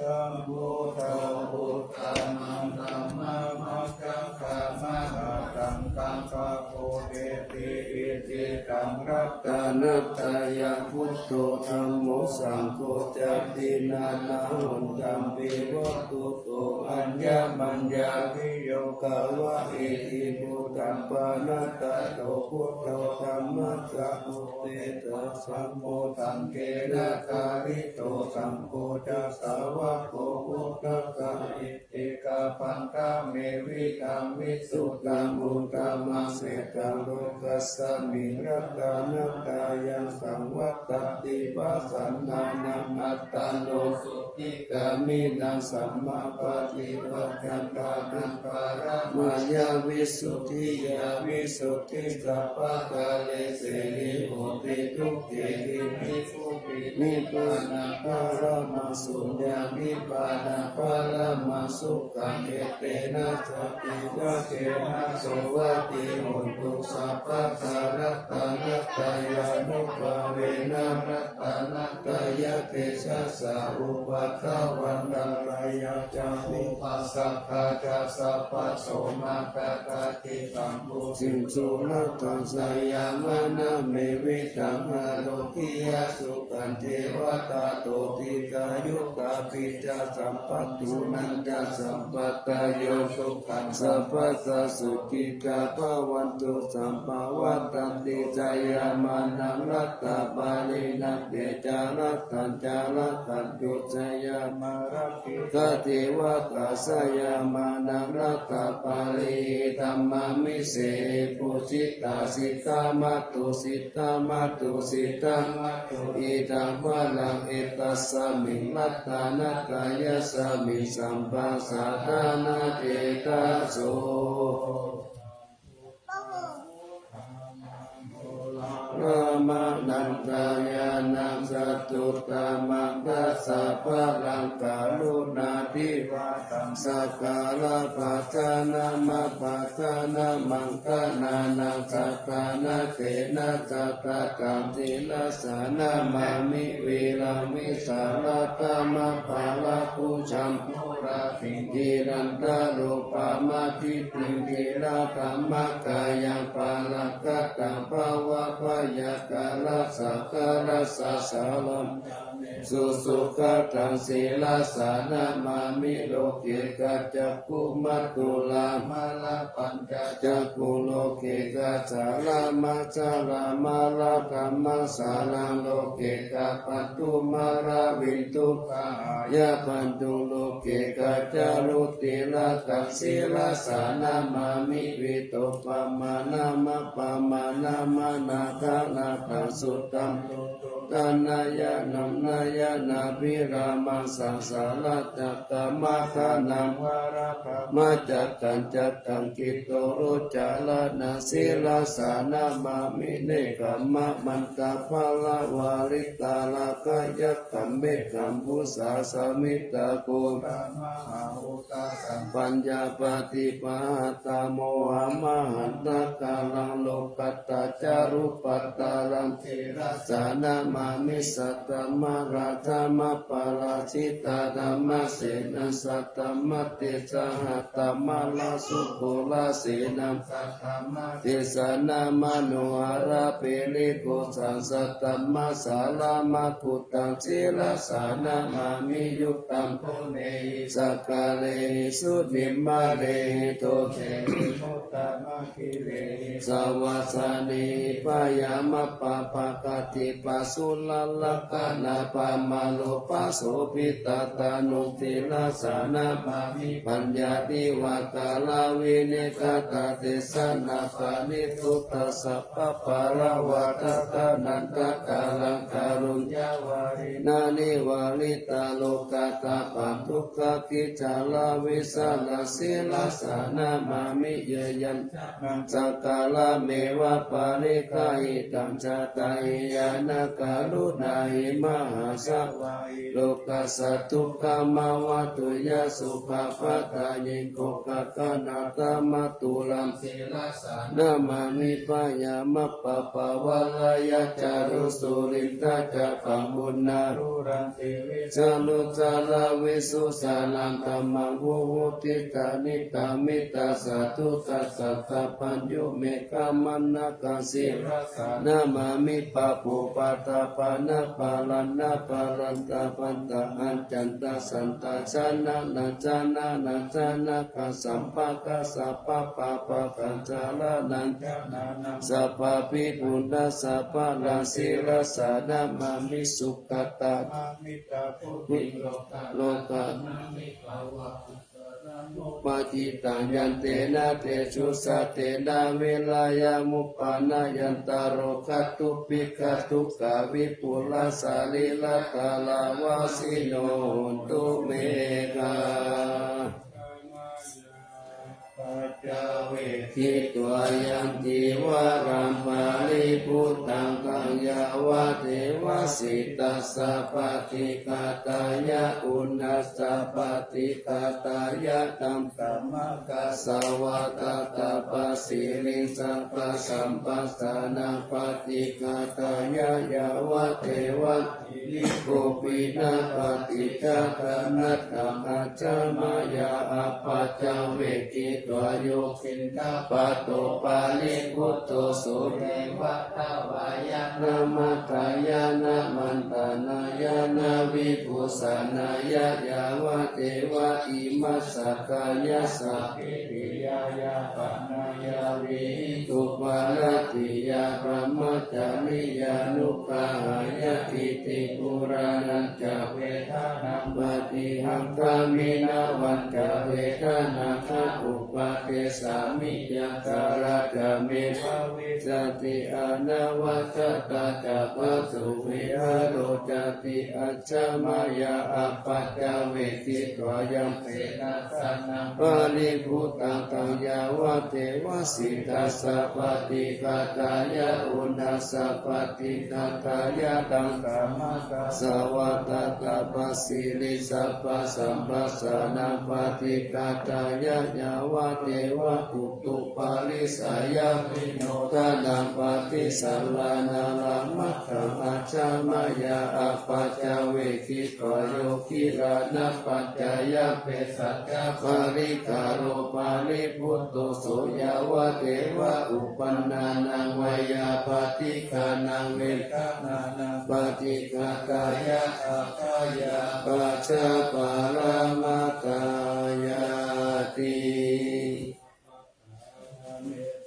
Sambuddho uttamaṃ dhammamajjhaṅgā mahāsaṅghaṃ pabodheti icchitaṃ ratanattayam. Buddho dhammo saṅgho ca tiṇṇannahontampi vatthuto aññamaññābhiyogavāditi. Buddhaṃ paṇatto buddho dhammassākoti taṃ saṅgho saṅghena gārito saṅgho ca sāvako buddhassa iti. Gabbhaṃ gāme vidaṃ visuddhaṃ Uttamaṃ saraṃ lokasmiṃ ratanattayassaṃvattanti pasannānaṃ attano sukhitāmīnaṃ sammāpaṭivajjantānaṃ paramāya visuddhiyā visuddhi sabbakāresu hoti dukkheti nibbutiṃ nibbānaṃ paramaṃ suññaṃ nibbānaṃ paramaṃ sukhaṃ etena sacchivajjena sotthiṃ hotu sabbadā ratanattayānubhāvena ratanattayatejasā upaddavaṃ taṇhattayā ca upāsakā ca sabbaso mā tadakkhiṃ sambodhiṃ suvatthaseyyaṃ manāmevidhaṃ ārogyā sukhaṃ ceva tato dīghāyutā piya sampādaṃ puññañca sampadayo sukhaṃ sabbadā sukhitā bhavantu sabbadā. Vattanti jayamānā rattabālī nāgā ca ratanattayā ca rakkhantu jayamānā rakkhatha devatā jayamānā rattabālī tamāmi jayapūjitā. Siddhā matu siddhā matu siddhā matu idaṃ varaṃ etasmiṃ ratanattayasmiṃ sabbasadā na tejaso. Brahmānandayaṃ satuttamaṃ dasabalaṃ karuṇābhivāsanaṃ sakkārabhāsanaṃ abhāsanaṃ maṅgalānaṃ sādhanaṃ etena sattakaṃ sirasā namāmi viraṃ vītarāgaṃ appalabbhujaṃ pūraṃ girigaṅgārupehi stātubhaṃ iddhībhisaṅkhatamano sīlabhūpaṃ samatthiṃ. Dhīradhammikāyaṃ paranadaṃ bhavabhayākālaṃ saṅkaraṃ sasarambuddhaṃ visuddhacittāṃ susukhātaṃ sirasā namāmi. Loke ca cakkhumatā dhāraṃ mārā pañca cakkhuṃ loke ca jārāmā jārāmārā dhammasāraṃ loke ca bandhū mārā viṭū pahāya bandhuṃ loke ca ca rū tilakaṃ sirasā namāmi. Vītarūpamanāpamānamānādharanatthaṃ suddhaṃ suddhānāyatanaṃ nāyatnābhirāmaṃ sasaladhatthaṃ maddhānaṃ varatthaṃ mājjhattaṃ chattāṃ kitu rocāna sirasā namāmi. Nekkhammamantaparamāritarakkhāya kammekkhaṃ pūjāsami takuṃ mahābhūtasaṅghaññā paṭipahātā mohamahaṃ ṭhākāraṃ lokuttaraṃ sirasā namāmi. Saddhammaradhaṃ aparājitasattamasenaṃ saddhammatesaṃ hatvā mārā sūkarasena saddhammatesanā manoharagirigajasaṃ saddhammasāraṃ meghattuṃ sirasā namāmi. Yuddhaṃ pūrehi sakkārehi jutimantehi dhorehi sāvasānehi bhayamappaṃ pahāti pāsūnaṃ rakkhaṇappaṃ māro paṭisubhātatthaṃ sirasā namāmi. Paññāpadivākāraṃ vineghaṃ tatesaṃ paṇidhī suddhasabbapaṇāvaratthaṃ karuññavāsinā nivāritarogatāpaṃ dukkhābhicchedavīsaṃ sirasā namāmi. Yañca sakkārameva paṇītaṃ jaññā tañca karuṇāhi mahāsevāhi lokassa dukkhamāvatu. Yasopāga taññe kho gaganatalaṃ tulaṃ sirasā namāmi. Bhayamappaṃ pavāraya ca rūsūlintha ca pammūṇa rū raṃ sīvīsaṃ rūsaraṃ visuddhasāraṃ dhammaṃ vimuccitanti dhammittassa dukkassa sampañño. Meghamaṇḍakaṃ sirasā namāmi. Pubbaṃ paṇḍapāṇabalaṃ aparājitapallaṅkaṃ accantasattā samaṇānañca rājānānañca nāgā sabbakā sabbapāpaggaṃ jalānañca nānaṃ sabbabhidhūpasampadaṃ sirasā namāmi. Sugatā lokā Pacittāyantena tejasā tena virayamuppannāya antarodhātupphikkadukkhāvidhūpaṭṭhasaḷīladhāravāsino hontu me. Paccavekkhitvā yaṃ cīvaraṃ paribhuttaṃ taṃ yāvadeva sītassa paṭighātāya uṇhassa paṭighātāya taṃ samaggāsvātātapasiriṃsapasamphassānaṃ paṭighātāya yāvadeva hirikopinapaṭicchādanatthaṃ ajja mayā appaccavekkhitvā yo piṇḍapāto paribhutto so yeva davāya na madāya na maṇḍanāya na vibhūsanāya yāvadeva imassa kāyassa ṭhitiyā yāpanāya vihiṃsuparatiyā brahmacariyānuggahāya iti purāṇañca vedanaṃ paṭihaṅkhāmi navañca vedanaṃ na uppādessāmi yātrā ca me bhavissati anavajjatā ca phāsuvihāro cāti. Ajja mayā appaccavekkhitvā yaṃ senāsanaṃ paribhuttaṃ taṃ yāvadeva sītassa paṭighātāya uṇhassa paṭighātāya taṃ samaggāsvātātapasiriṃsapasamphassānaṃ paṭighātāya yāvadeva utuparissayavinodanaṃ paṭisallānārāmatthaṃ ajja mayā appaccavekkhitvā yo gilānapaccayabhesajjaparikkhāro paribhutto so yāvadeva uppannānaṃ veyyābādhikānaṃ vedanānaṃ paṭighātāya abyāpajjhaparamatāyāti.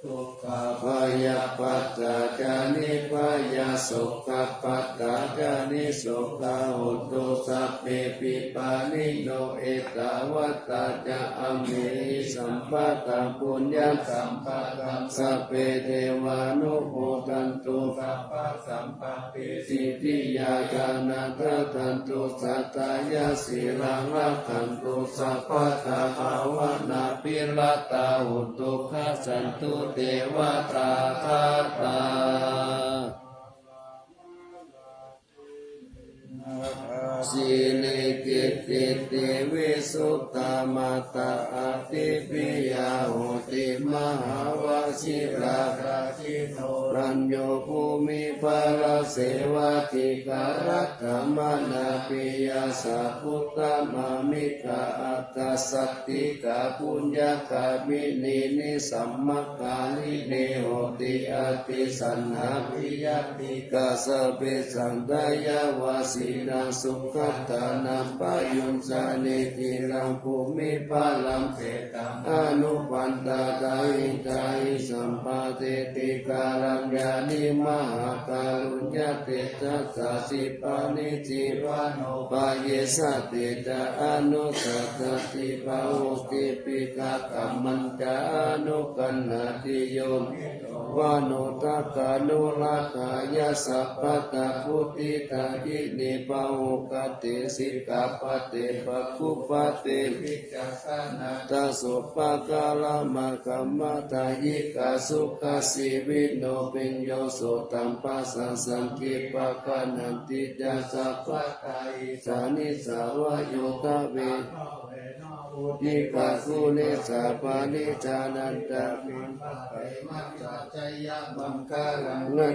Dukkhā bhayappattā ca nibbhayā sokappattā ca nissokā hontu sabbepi pāṇino. Ettāvatā ca amhehi sambhataṃ puññasampadaṃ sabbe devānumodantu sabbasampattisiddhiyā. Dānaṃ dadantu saddhāya sīlaṃ rakkhantu sabbadā bhāvanābhiratā hontu gacchantu devatāgatā. Sīle gicchiti visuddhā mātā ādipiya hoti mahāvajirā rājino rañño bhūmipalasevā dīgharattamanā piyā sakuddamāmikā attasaṭṭhikā puññagāminī nisammakāyinī hoti abhisaṅgā bhiyā ṭhikā sabbesaṃ dayāvāsinā sugatānaṃ payuṃsāni. Ciraṃ bhūmipalampe taṃ anupaṇḍatāhi tāhi sampatteṭṭhikaraññāni mahākāruññatejasā khippāni jīvanupāyesati ca anussasati pahūti piṭakammacca anugaṇhati yo vāno dakkhaṇo lāgāya sabbattha vuṭṭhidāyinī pahūgati sikkhāpade paggubbati viccakkhaṇatha soppakaramakkhāma dāyikā sukhajīvino bhiyyo sotaṃ pasāsaṃ khippākaranti ca sabbattha icchāmi sāvayo dvema bhave na vuṭṭhikā kuṇeyyā parijānanti jayamaṅgalāni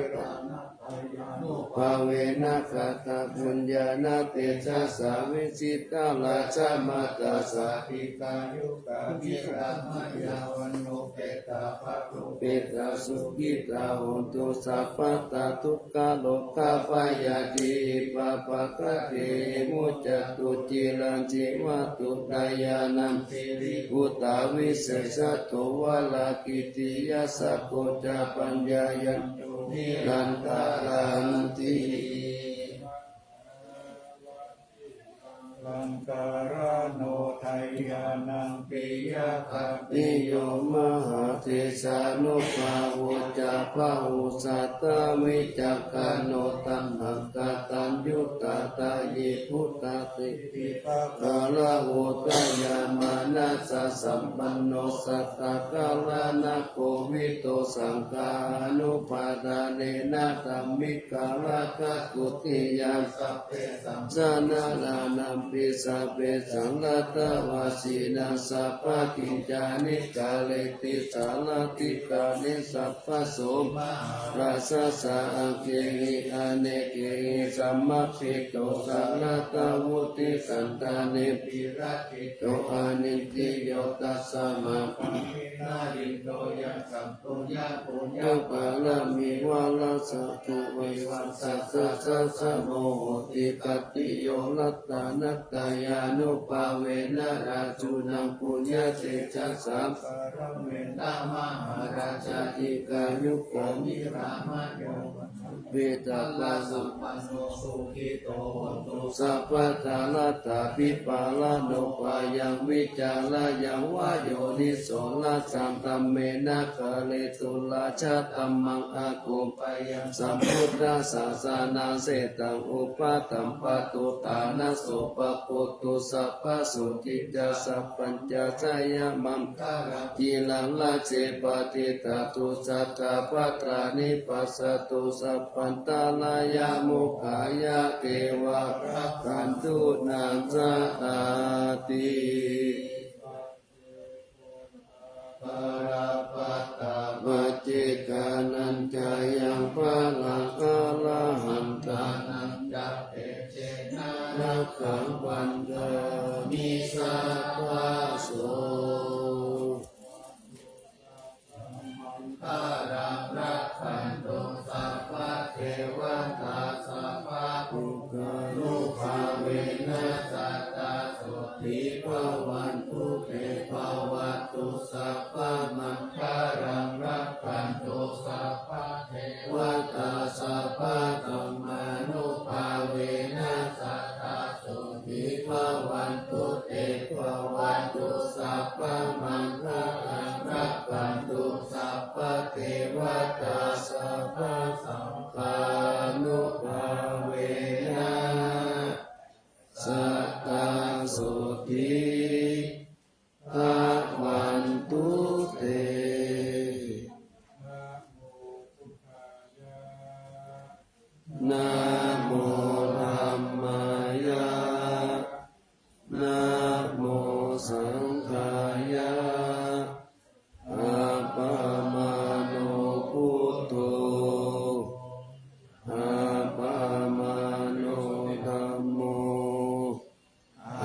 bhāvena kattaṃ puññāna tejasā vijitā rājamātā sādhikā yukkhā niramāyā vaṇṇupetā pagupetā sukhitā hontu sabbadā. Dukkharogabhayā dīhipabbhaṅgā dehi muccantu ciraṃ jīvatu ñāṇānaṃ siri putā visesato varā kitiyā sakko ca paññāya nirantaranti. Alaṅkārāno Ñāṇaṃ piyakhattiyo mahādesānubhāvo ca, bāhusaccavicakkhaṇo taṇhaṅkataññutā, dāyī buddhasī- -dipakkhāro hotha, yāmanāsasambhanno sattakallaṇakovito, saṅghānupādānena dhammikā rakkhāguttiyā. Sabbesaṃ janānānampi sabbesaṃ laddhavāsinaṃ, sabbakiñcāni kareti sārathikāni sabbaso. Mahārājassa aṅgehi anekehi samāhito, sarathā vuḍḍhī santane viratito, anindriyo tasmā pāpena nido. Yaṃ khamtu yaṃ puññaṃ pāramī va rājagahā, vivajjassa tassa moho ti. Khattiyo ratanattayānubhāvena, rājunaṃ puññatejasā, paramena mahārājā dīghāyuko nirāmayo. Piṭṭhibhāso sabbadā, laddhābhipālano bhayaṃ, vicārayā va yoniso, rājadhammena kāretu, rājadhammaṃ akoppayaṃ. Sambuddhasāsanasena, upaṭṭhaṃ patu ṭhānaso, pavutto sabbasotthī ca, sabbañca jayamaṅ- -galaṃ. Khīlaṃ rāje paṭicca, tussatā pātrā nivajjatu, sabbantarāyamokkhaṃ, yā devā rakkhantu nāṃ sāti. Paccekānañca yaṃ balaṃ, arahantānañca tejena, rakkhaṃ bandhāmi sabbaso. Maṅgalaṃ rakkhantu sabbadevatā, sabbabuddhānubhāvena, sadā sotthī bhavantu te. Bhavatu sabbamaṅgalaṃ, rakkhantu sabbadevatā, sabbadhammānubhāvena, sadā sotthī bhavantu te. Bhavatu sabbamaṅgalaṃ, rakkhantu sabbadevatā, sabbasaṅghānubhāvena, sadā sotthī bhavantu te. Namo dhammāya, namo saṅghāya, appamāṇo buddho, appamāṇo dhammo,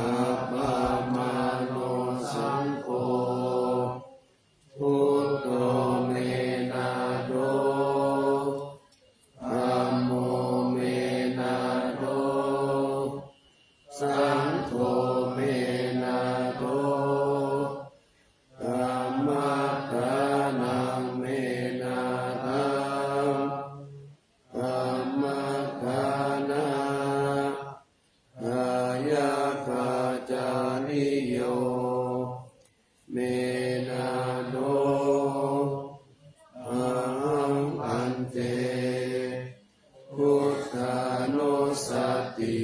appamāṇo saṅgho. Buddho me nātho, dhammo me nātho, saṅgho me nātho, dhammaddhanaṃ me nāthaṃ, dhammaddhana- -dāyakācariyo me nātho. Ahaṃ bhante buddhānussati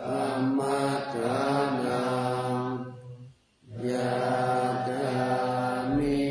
dhammaddhanaṃ yācāmi.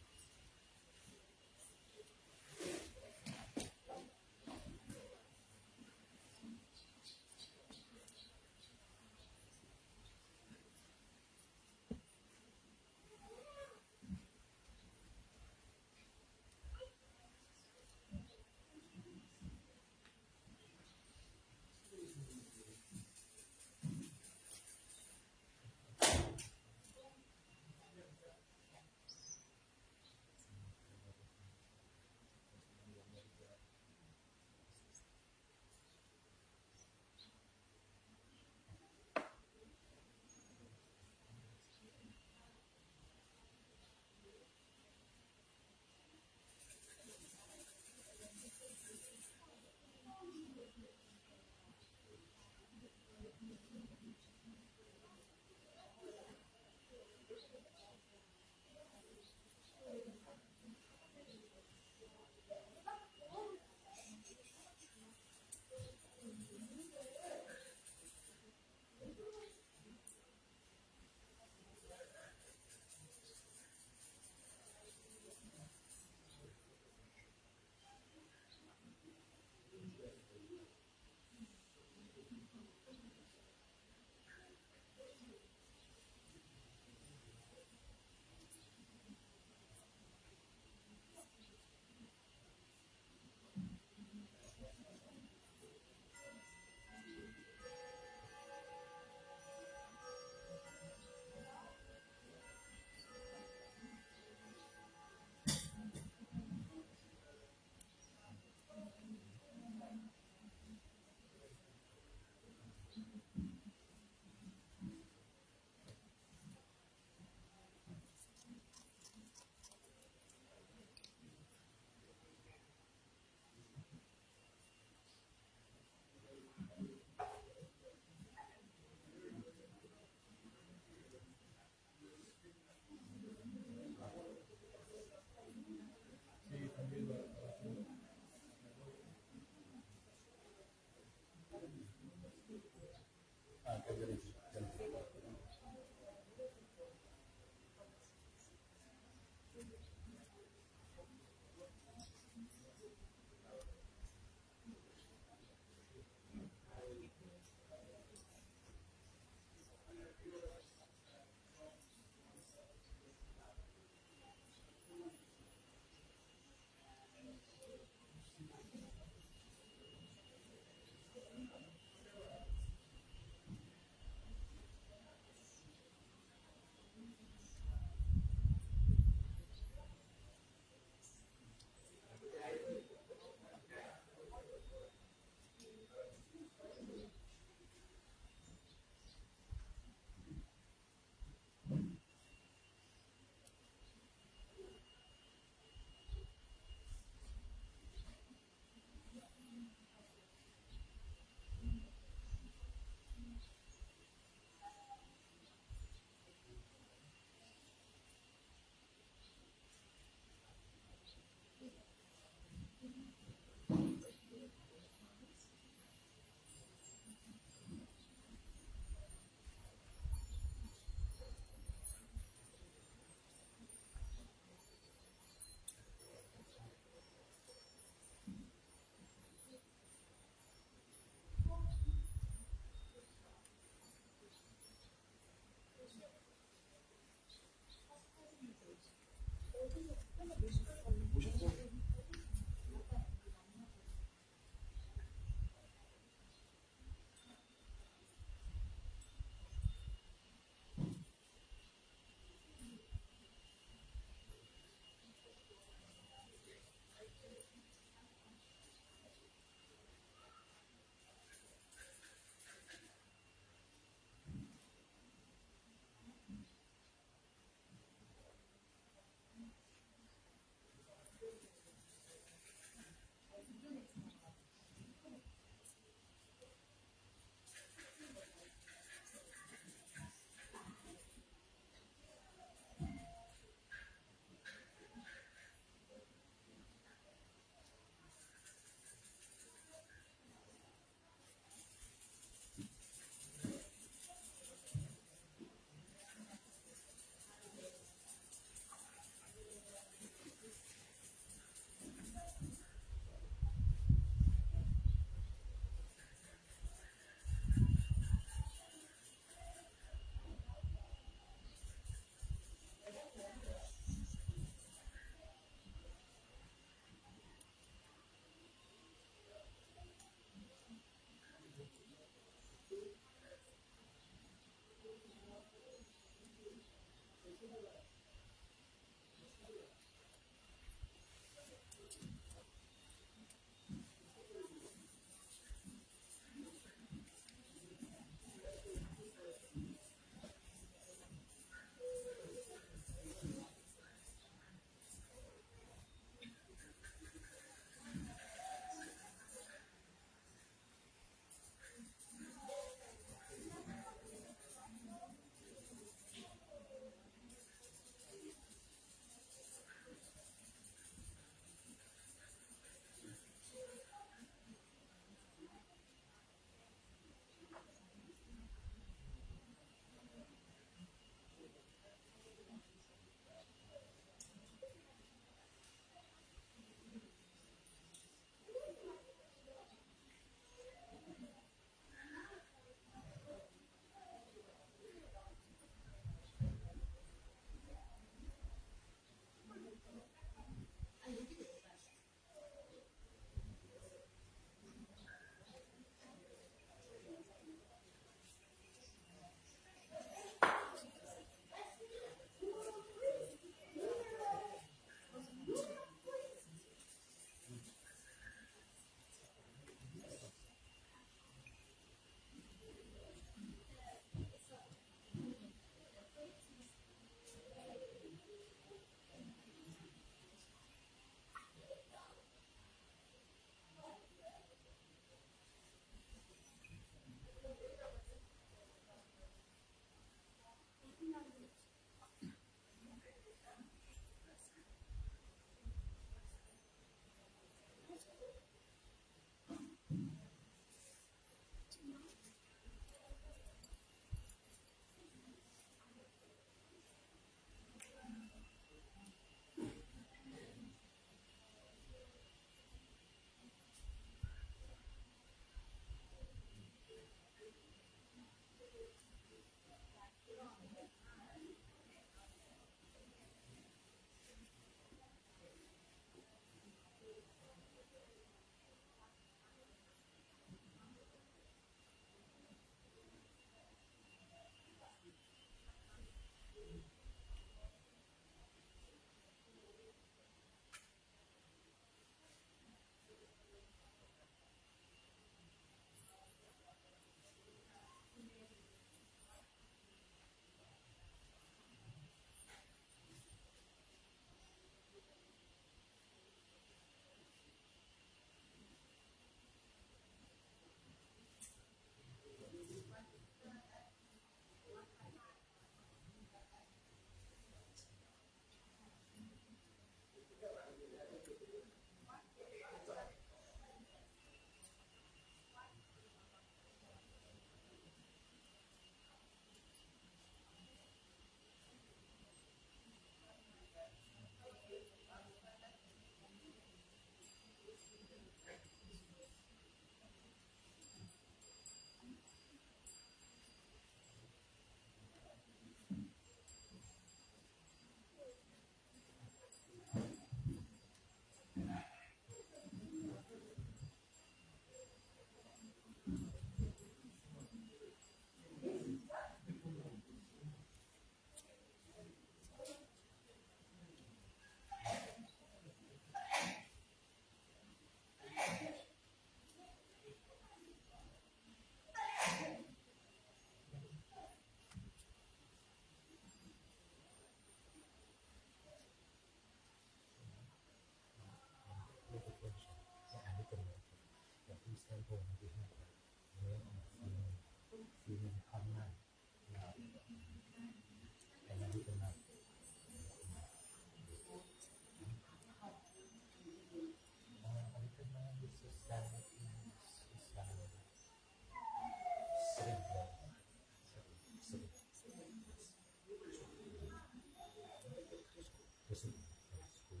Special, special,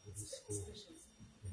special, special, special, special.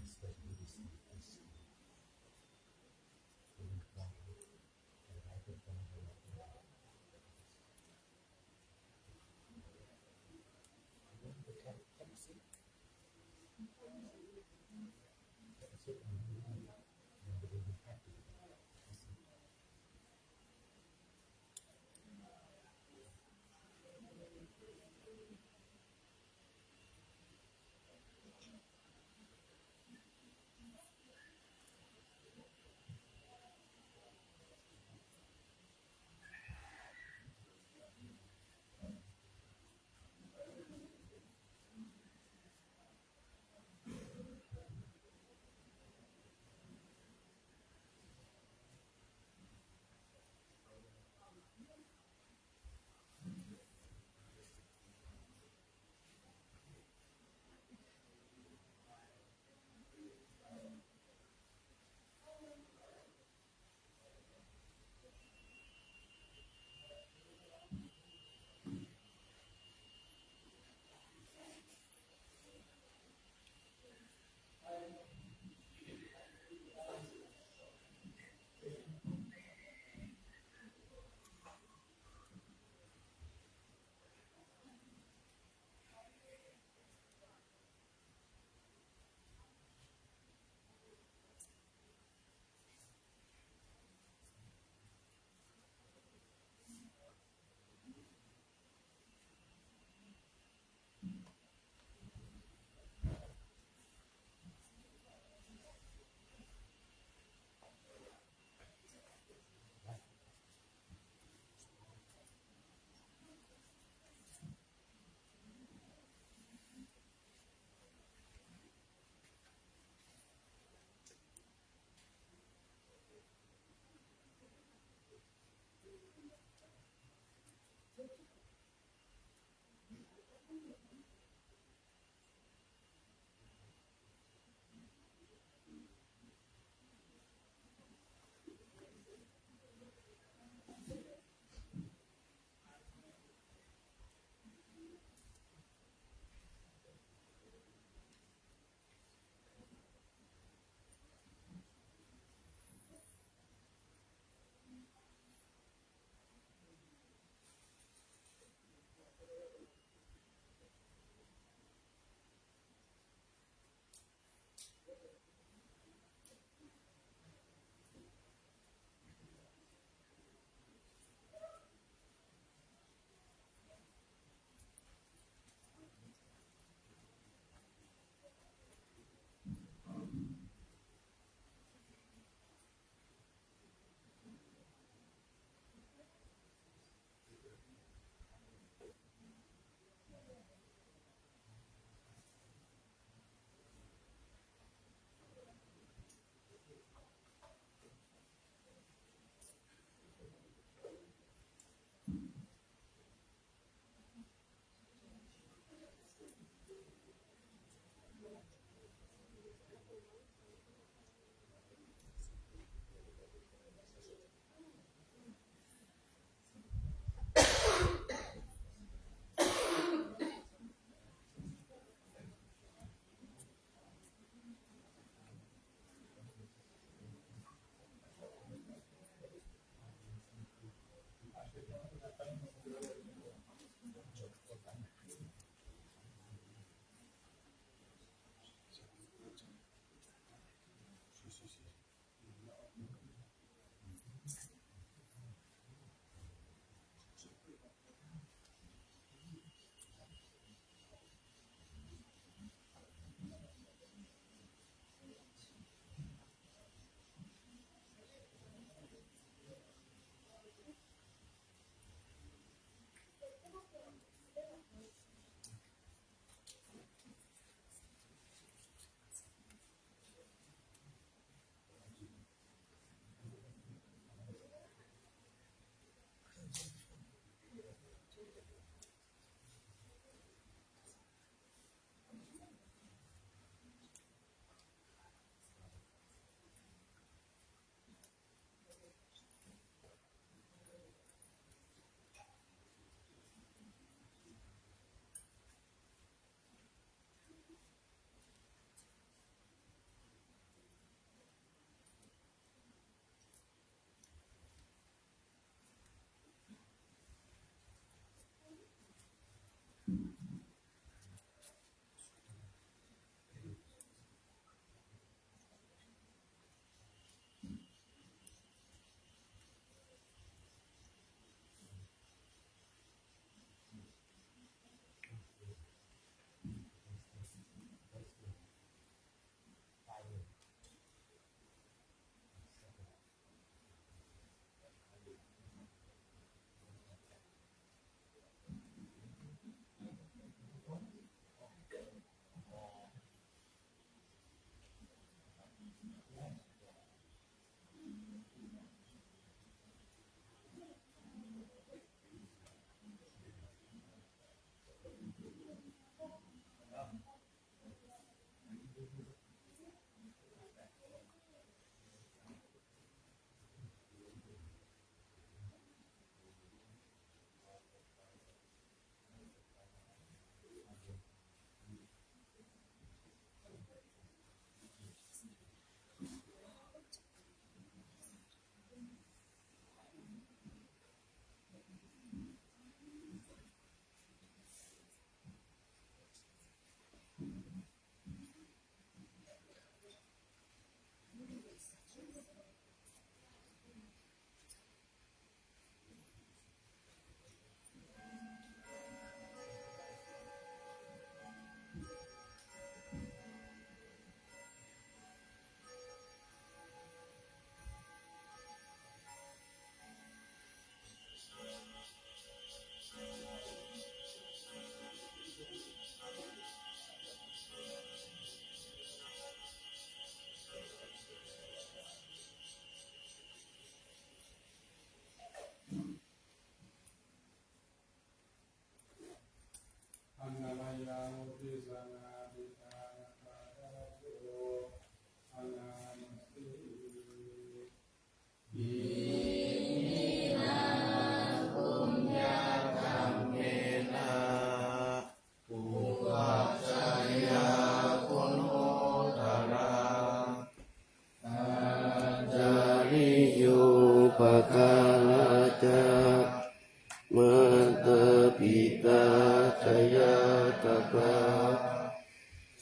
Tappā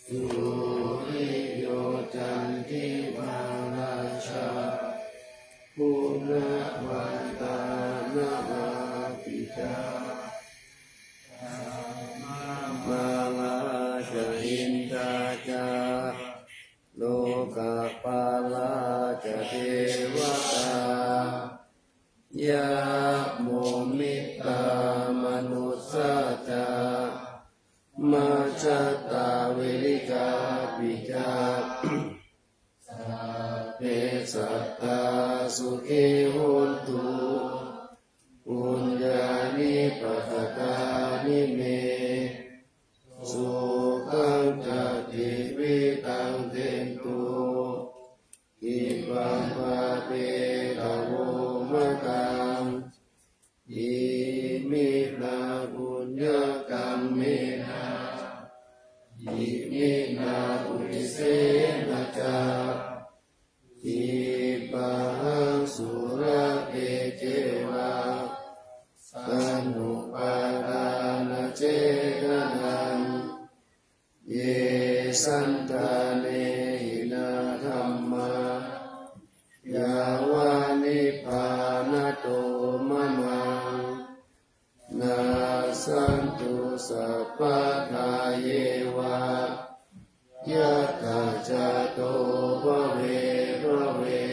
suriyo candimā rājā guṇavantā narāpi ca, brahmamārā ca indā ca lokapālā ca devatā, yamo mittā manussā ca majjhattā verikāpi ca, sabbe sattā sukhī hontu puññāni pakatāni me, sukhañca tividhaṃ dentu, khippaṃ pāpetha vomataṃ. Iminā puññakammena iminā uddisena ca khippāhaṃ sulabhe ceva taṇhupādānachedanaṃ. Ye santāne hīnā dhammā yāva nibbānato mamaṃ, nassantu sabbadā yeva yattha jāto bhave bhave.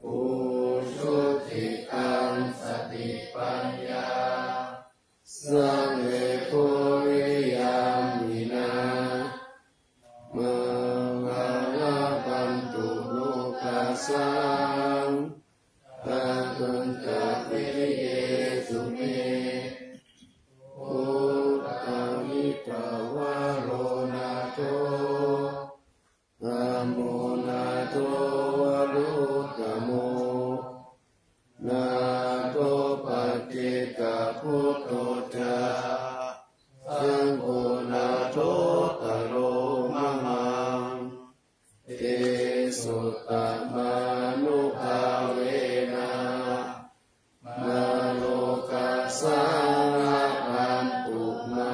Ujucittaṃ satipaññā sallekho viriyamhinā, mārā labhantu nokāsaṃ kātuñca viriyesu me. Buddhaṃ hitvāna moro nātho, dhammo nātho varuttamo, nātho paccekabuddho ca, saṅgho nāthottaro mamaṃ. Tesottamānubhāvena mārokāsaṃ labhantu mā.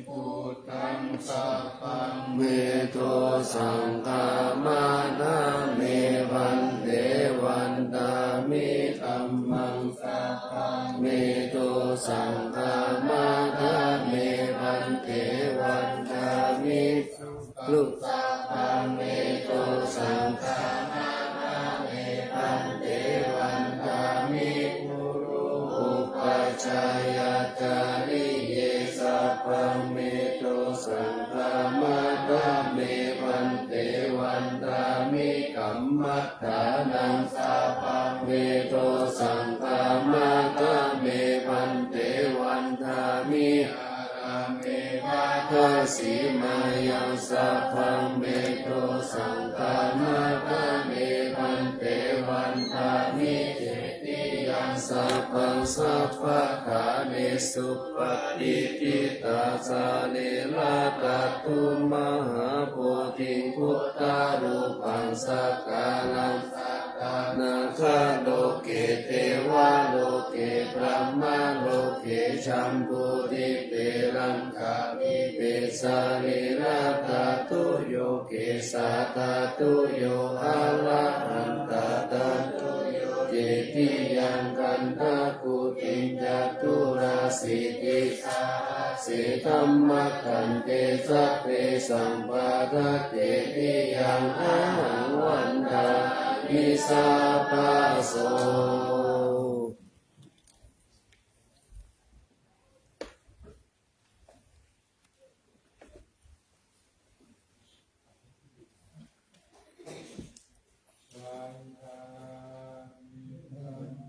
Buddhaṃ sabbaṃ me dosaṃ khamatha me bhante, vandāmi dhammaṃ sabbaṃ me dosaṃ khamatha me bhante, vandāmi saṅghaṃ sabbaṃ me dosaṃ khamatha me bhante, vandāmi guru upajjhāyācariye sabbaṃ me dosaṃ khamatha me bhante, vandāmi kammaṭṭhānaṃ sabbaṃ me dosaṃ khamatha me bhante, vandāmi ārāme baddhasīmāyaṃ sabbaṃ me dosaṃ khamatha me bhante, vandāmi cetiyaṃ sabbaṃ sabbaṭṭhānesu patiṭṭhitā sarīradhātu mahābodhiṃ buddharūpaṃ sakalaṃ sadā nāgaloke devaloke brahmaloke jambudīpe laṅkādīpe sarīradhātuyo kesādhātuyo arahantāthātuyo cetiyaṃ gandhakutiṃ caturāsītisahas se dhammakkhandhe sabbesaṃ pattacetiyaṃ ahaṃ vandāmi sabbaso.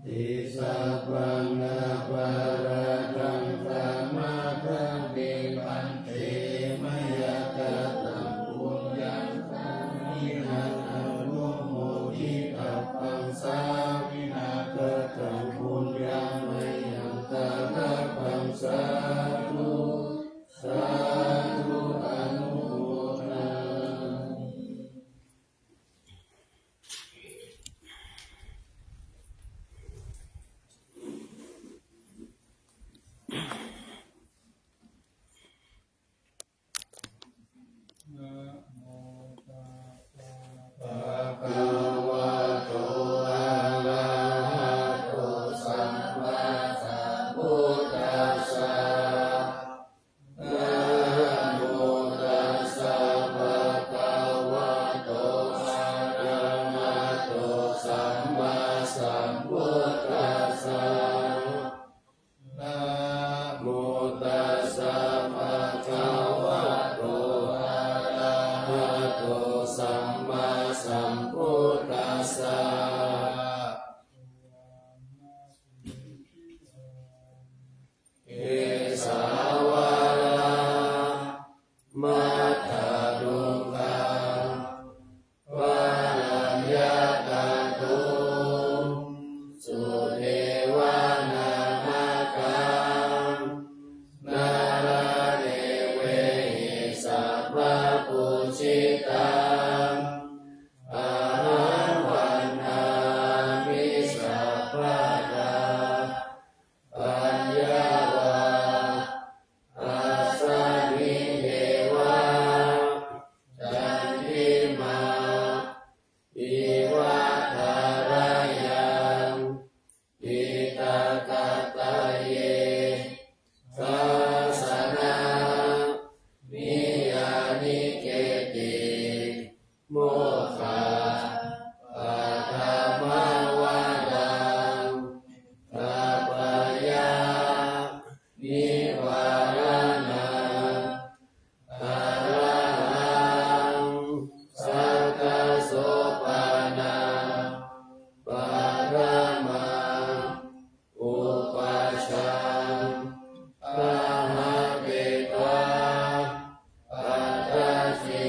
Te sabbaṃ aparādhaṃ khamatha me bhante, mayā kataṃ puññaṃ sāminā anumoditabbaṃ, sāminā pūjitaṃ, ahaṃ vandāmi sabbadā. Aññāvā asmiṃ yeva candimā iva thārayaṃ, diṭṭhakāttaye sāsanamiyāniketi, mokkhapathamaṃ varaṃ thapayāmi varaṇā. Arahaṃ sakkasopanapparamā upajjhaṃ gahaṭṭhetvā aṭṭhaci